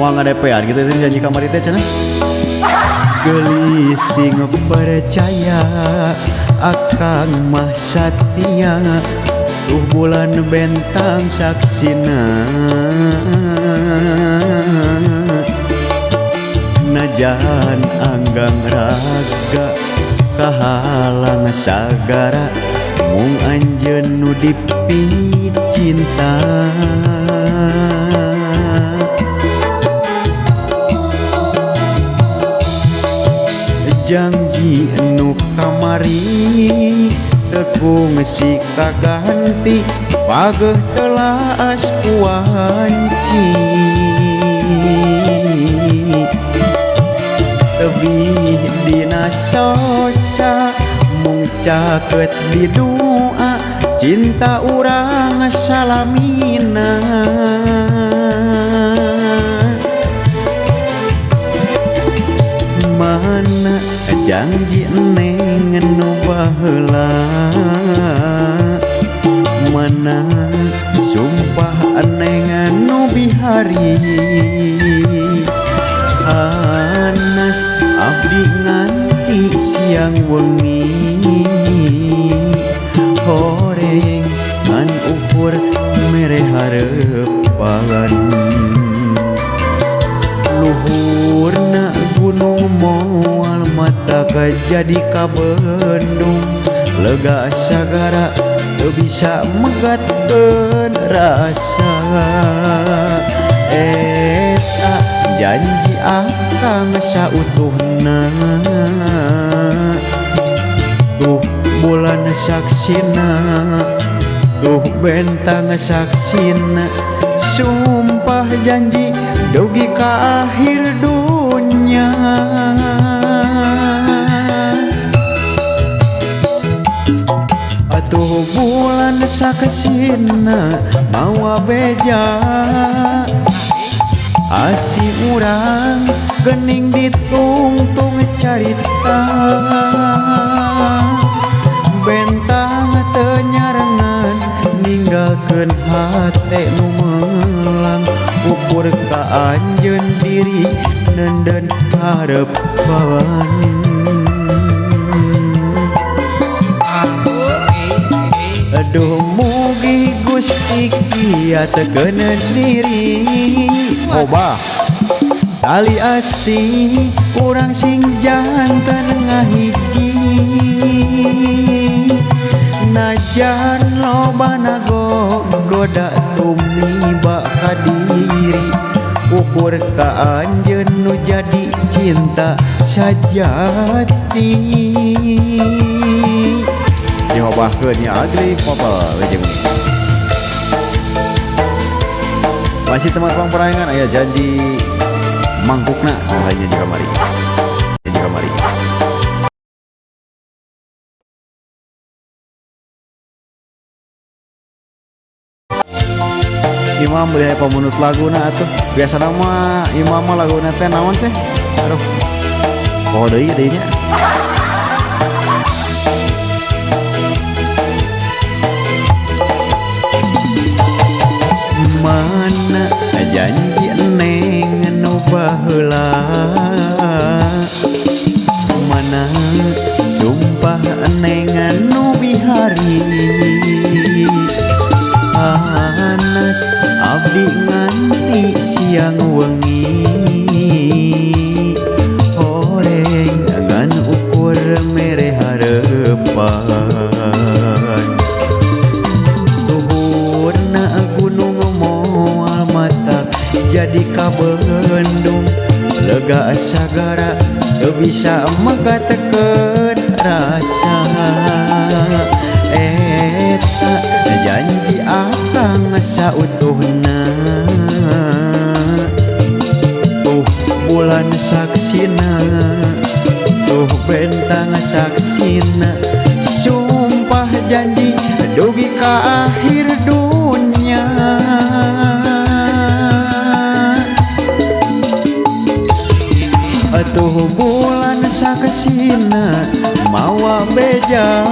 Moal ngadepean kitu teh janji kamari teh cenah. Geulis sing percaya akang mah satia tuh bulan bentang saksina najan anggang raga kahalang sagara mung anjeun nu dipicinta. Janji nu kamari teu kungsi kaganti pageuh telaas kuanci tebih dina soca mung caket di doa cinta urang salamina. Mana janji neng nu baheula mana sumpah neng nu bihari anas abdi nganti siang wengi horeng ngan ukur mere hareupan luhurna gunung moal mata jadi kabendung lega sagara teu bisa megatkeun rasa eta janji akang sautuhna tuh bulan saksina tuh bentang saksina sumpah janji dugi ka akhir dunya. Atuh bulan sakesina mawa beja Asi urang gening ditungtung carita Bentang teu nyarengan ninggalkeun hate nu melang Ukur ka anjeun diri nenden harepan. Aduh mugi Gusti kiat keuna diri Obah tali asih urang sing janten ngahiji Najan loba goda tumiba ka diri Ukur ka anjeun nu jadi cinta sajati. Dihobahkeun nya Agri Popel lejeng. Masih teman pangperangan aya janji mangkukna lainnya di kamari. Di kamari. Imam beli pemunut laguna atuh. Biasana mah imam mah laguna teh naon teh? Aduh. Poho deui deui nya. Mana janji neng nu baheula Mana sumpah neng nu bihari Panas abdi nganti siang wengi Horeng ngan ukur mere harepan Tuhurna gunung moal mata jadi kabendung Lega sagara teu bisa megatekeun rasa Eta janji akang sautuhna Tuh bulan saksina Tuh bentang saksina Sumpah janji dugi ka akhir dunya. Atuh bulan saksina mawa beja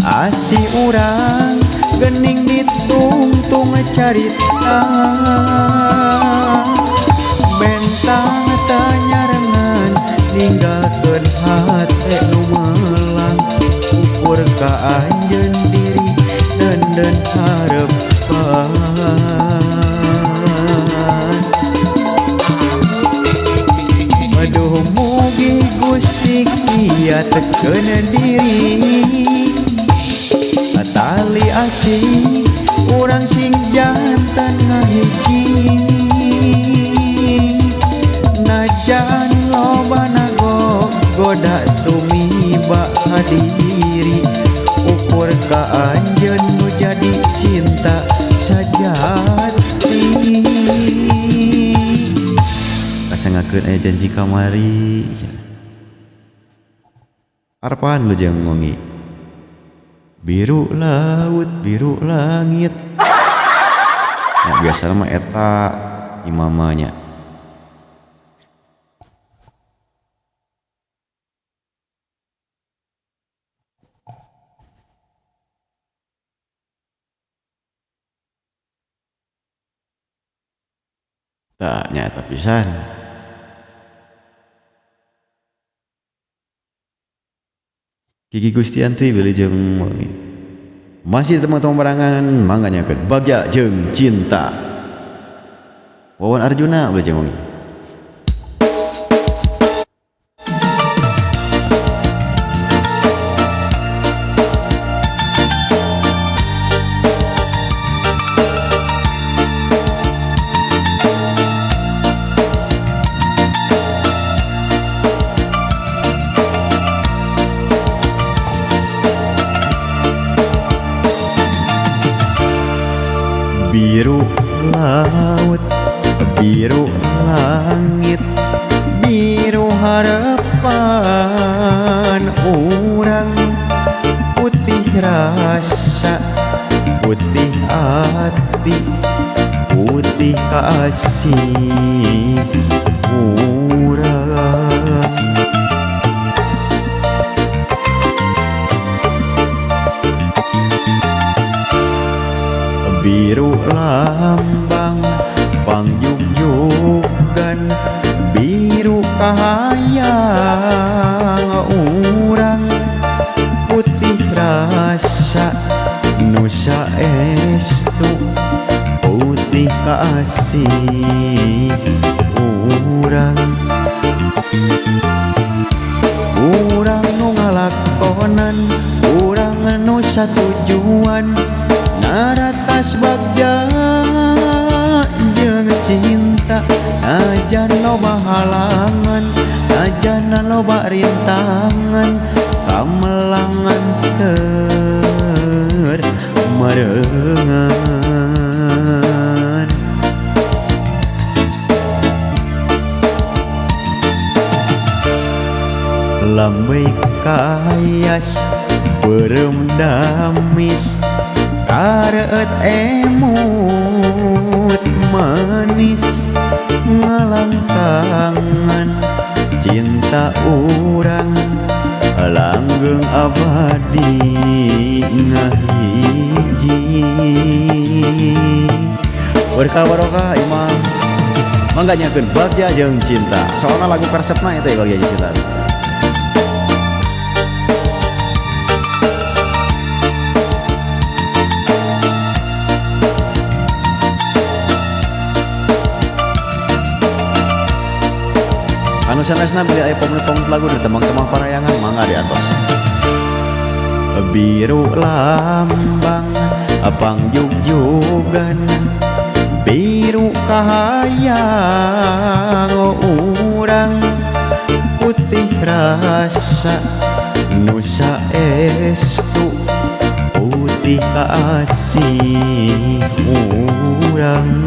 Asi urang gening ditungtung carita Bentang teu nyarengan ninggalkeun hate nu melang Ukur ka anjeun diri denden harepan. Aduh mugi Gusti kiat keuna diri Tali asih urang sing jantan ngahiji Najan loba goda tumiba ka diri Ukur ka anjeun nu jadi cinta sajati. Kasangakeun aya janji kamari. Arpan lu jeung wengi. Biru laut, biru langit. Nah, biasa mah eta imamanya. Tak nyata pisan. Kiki Gustianti beli jeung wengi. Masih teman-teman barangan mangga nyakeun Bagja jeung Cinta. Wawan Arjuna beli jeung wengi. Biru laut, biru langit, biru harapan urang. Putih rasa, putih hati, putih kasih urang. Biru lambang pangjugjugan, biru kahayang urang. Putih rasa nu saestu, putih kasih urang. Urang nu ngalakonan, urang nu satujuan, naratas bagja jeung cinta. Najan loba halangan, najan loba rintangan, kamelangan keur merengan. Lambey kayas beureum damis, kareut emut manis, ngalangkangan cinta urang langgeng abadi ngahiji. Berkah barokah imah mangga nyakeun bagja jeung cinta. Soalna lagu karesepna eta bagja jeung cinta. Anu sanesna bilih aya pamung-pamung lagu di temang-temang parayangan mangga diantos. Biru lambang pangjugjugan, biru kahayang urang. Putih rasa nu saestu, putih kasih urang.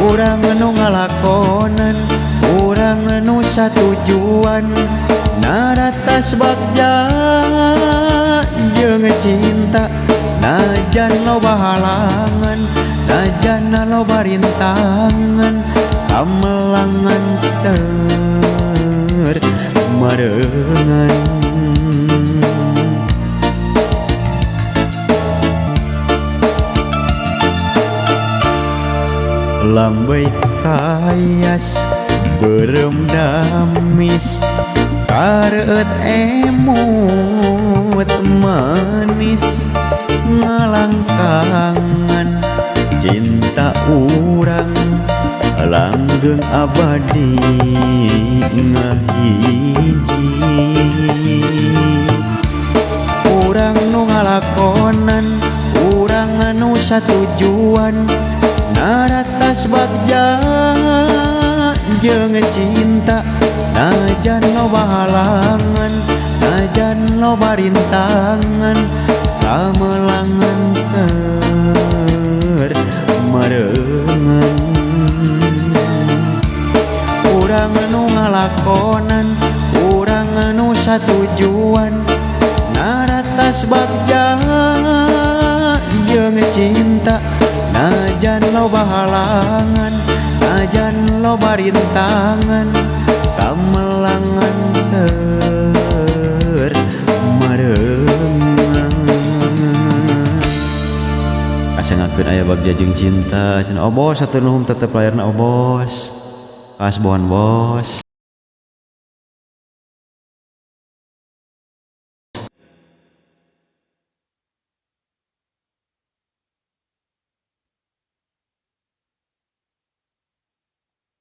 Urang nu ngalakonan, urang nu satujuan, naratas bagja jeung cinta. Najan loba halangan, najan loba rintangan, kamelangan keur merengan. Lambey kayas beureum damis, kareut emut manis, ngalangkangan cinta urang langgeng abadi ngahiji. Urang nu ngalakonan, urang nu satujuan, naratas bagja jeung cinta. Najan loba halangan, najan loba rintangan, kamelangan keur merengan. Urang nu ngalakonan, urang nu satujuan, naratas bagja jeung cinta. Najan loba halangan, najan loba rintangan, kamelangan keur merengan. Kasengakeun aya bagja jeung cinta cenah obos satu nuhum tetep layarna obos. Kasbohan bos.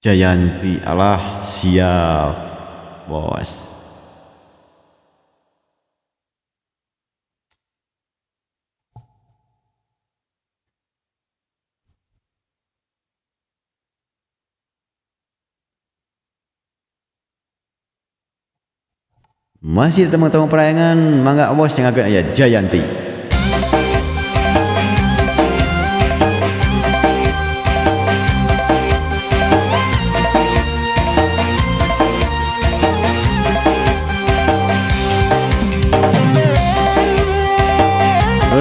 Jayanti Allah siap bos. Masih teman-teman perayangan mangga bos cengakeun aya Jayanti.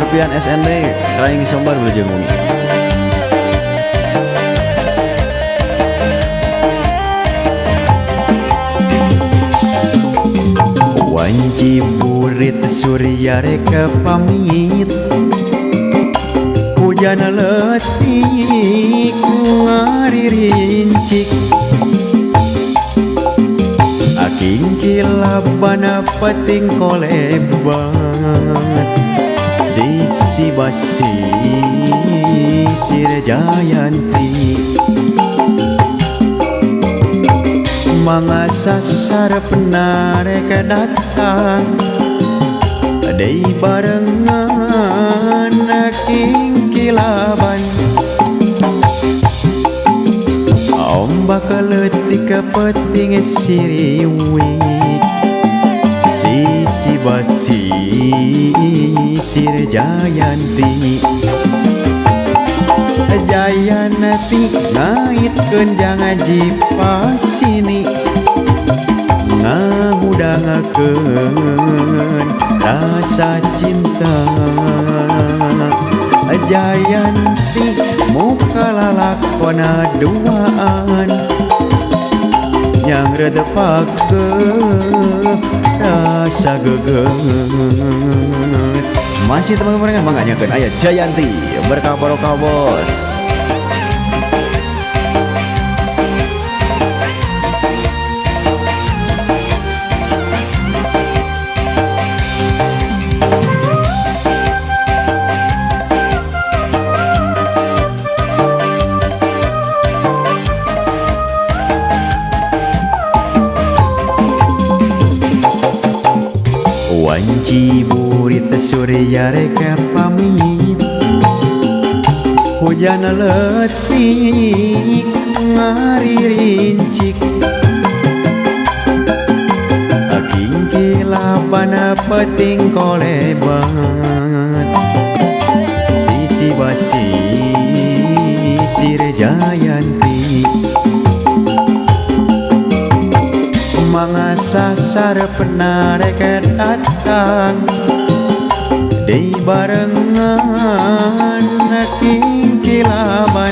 Alfian SND Crying Sombar wilujeng wengi. Wanci burit surya rek pamit, hujan leutik ngaririncik, aking kilaban peting kolebat, sisi basi sir Jayanti. Mangasa sarepna rek datang, deui barengan aking kilaban, ombak leutik peting siriwik, sisi basi sir Jayanti. Jayanti ngaitkeun jang jipasini, ngahudangakeun rasa cinta. Jayanti muka lalakona duaan, yang redepakeun rasa gegeut. Masih teman-teman dengan manganyakeun aya Jayanti berkah barokah bos. Wanci burit surya rek pamit, hujan leutik ngaririncik, aking kilaban peting kolebat, sisi basi sir Jayanti. Mangasa sarepna rek datang, deui barengan aking kilaban,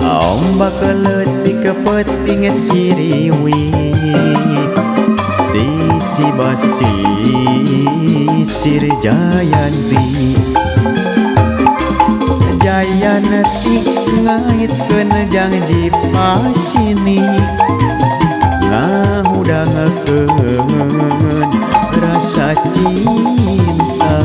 ombak leutik peting siriwik, sisi basi sir Jayanti. Jayanti ngaitkeun jang jipasini, ngahudangakeun rasa cinta.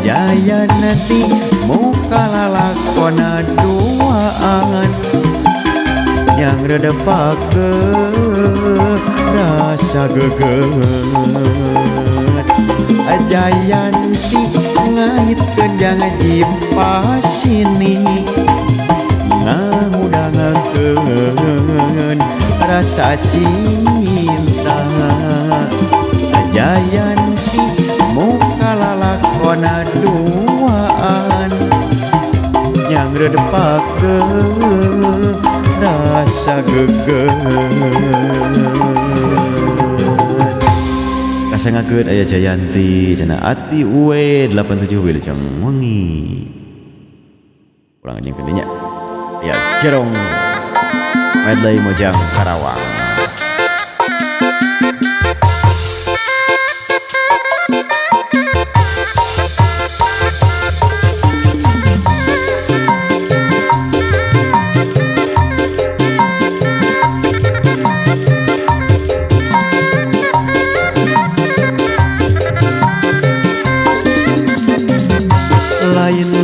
Jayanti muka lalakona duaan, yang redepakeun rasa gegeut. Jayanti ngaitkeun jang jipasini, ngahudangakeun rasa cinta. Jayanti muka lalakona duaan, yang redepakeun rasa gegeut. Kasangakeun aya Jayanti cenah ati uwe 87 wilujeng wengi. Urang anjing nya. Ya Gerong Medley Mojang Karawang.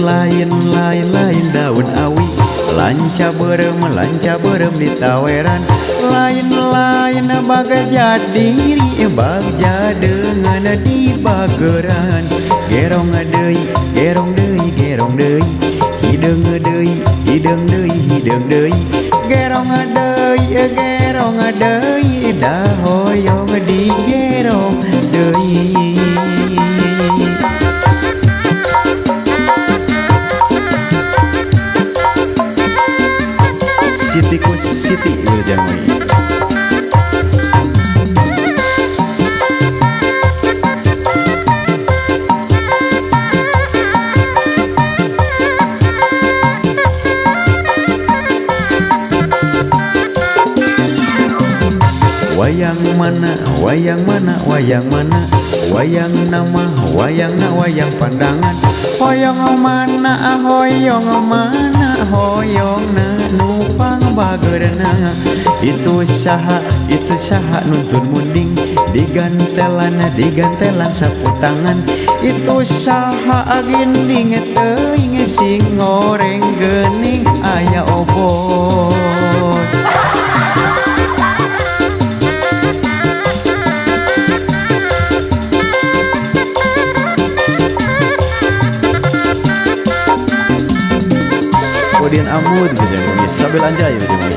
Lain lain lain daun awi, lanca berem ditaweran, lain lain bagja diri bagja dengan di bageran, gerong deui gerong deui gerong deui, hideung deui hideung deui hideung deui, gerong deui gerong deui, da hoyong di gerong deui. Siti ku Siti wilujeng wengi. Wayang mana, wayang mana, wayang mana, wayang nama, wayang na, wayang pandangan. Hoyong mana, hoyong mana, hoyong na nupang bagerna. Itu saha nuntun munding, digantelan, digantelan sapu tangan. Itu saha ginding teuing sing ngoreng geuning aya obot. Kemudian Amud bisa sambil anjay bisa.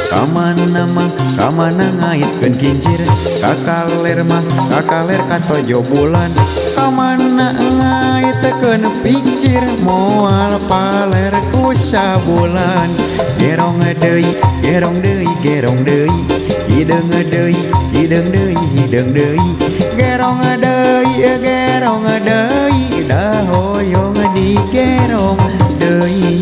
Kamana mah kamana ngaitkeun kincir, kakaler mah kakaler katojo bulan. Kamana ngaitkeun pikir moal paler ku sabulan. Gerong deui, gerong deui, gerong deui, hideung deui, hideung deui, hideung deui. Gerong deui, gerong deui, da hoyong digerong deui.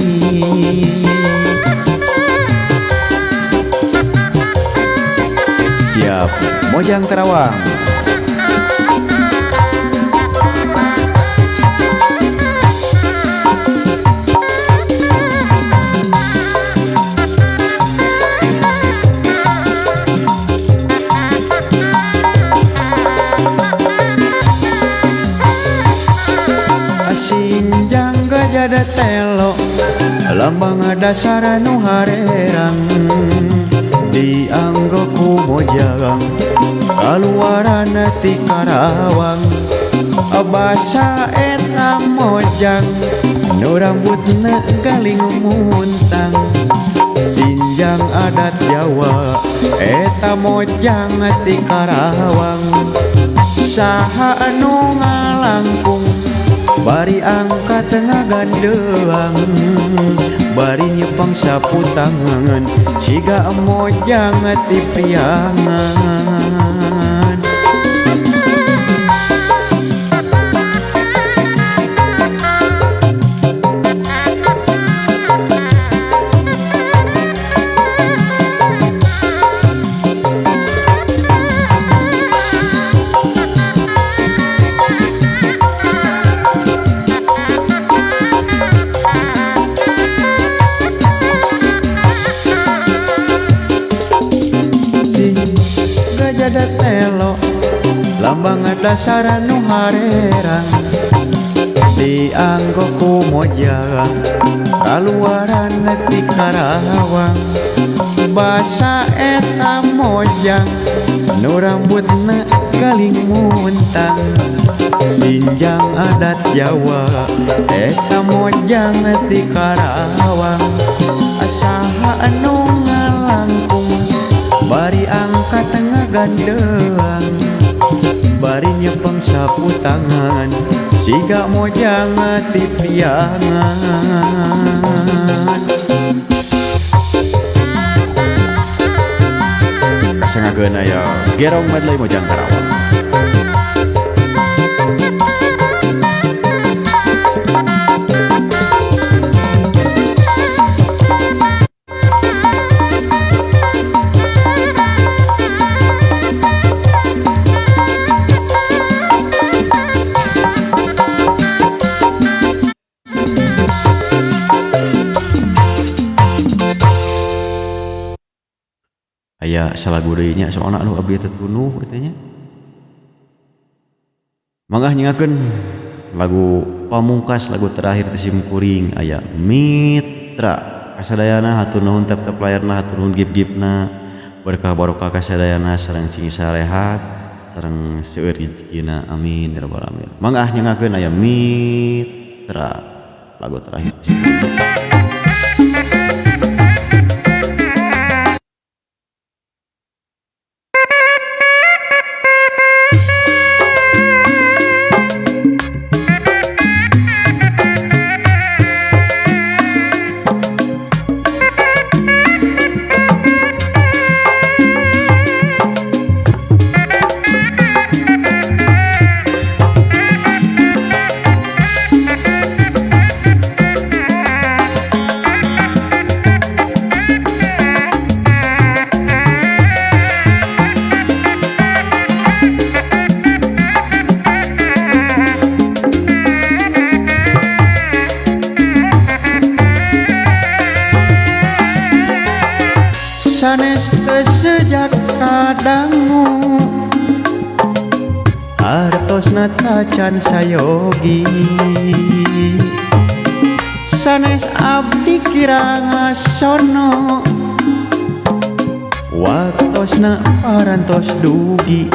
Siap, Mojang Karawang. Sinjang gajah telo, lambang dasar nu harerang. Dianggo ku Mojang kaluaran ti Karawang. Basa eta Mojang nu rambutna galing muntang. Sinjang adat Jawa eta Mojang ti Karawang. Saha anu ngalangkung bari angkat ngagandeang, bari nyepeng sapu tangan siga Mojang ti Priangan. Gajah telo lambang dasar nu harerang. Dianggo ku Mojang kaluaran ti Karawang. Basa eta Mojang nu rambutna galing muntang. Sinjang adat Jawa eta Mojang ti Karawang. Saha anu ngalangkung bari angkat ngagandeang, bari nyepeng sapu tangan siga Mojang ti Priangan. Kasengakeun aya Gerong Medley Mojang Karawang. Aya salagu deui nya soalna anu abdi teh tunuh katanya. Mangga nyengakeun lagu pamungkas, lagu terakhir teh sim kuring aya Mitra. Kasadayana hatur nuhun tep-tep layarna, hatur nuhun gip-gipna. Berkah barokah kasadayana sareng cing sarehat, sareng seueur rezekina. Amin ya rabbal alamin. Mangga nyengakeun aya Mitra lagu terakhir. Sanes teu sejak kadangu hartosna tacan sayogi. Sanes abdi kira ngasono waktosna parantos dugi.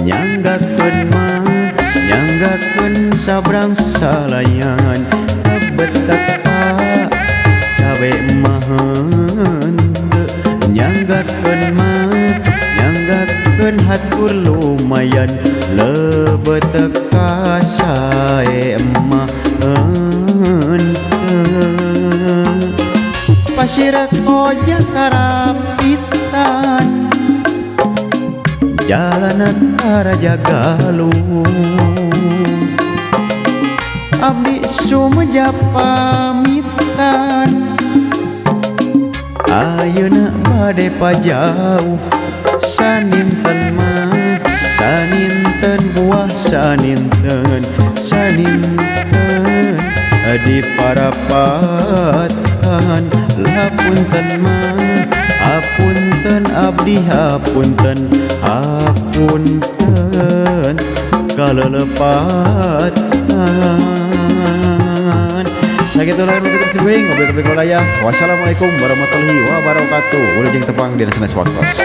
Nyanggakeun mah nyanggakeun sabrang salayangan lebet ka cabe mah henteu. Nyanggakeun mah nyanggakeun hatur lumayan lebet ka sae mah henteu. Pasir koja karapitan jalanan Raja Galuh. Abdi Sumeja pamitan ayeuna bade pajauh. Saninten mah saninten buah saninten saninten di parapatan. Lapunten mah hapunten abdi hapunten hapunten kalelepatan. Sakitu lah nu kitu ngobrol tapi kolaya. Wassalamualaikum warahmatullahi wabarakatuh. Wilujeng tepang dina sanes waktos.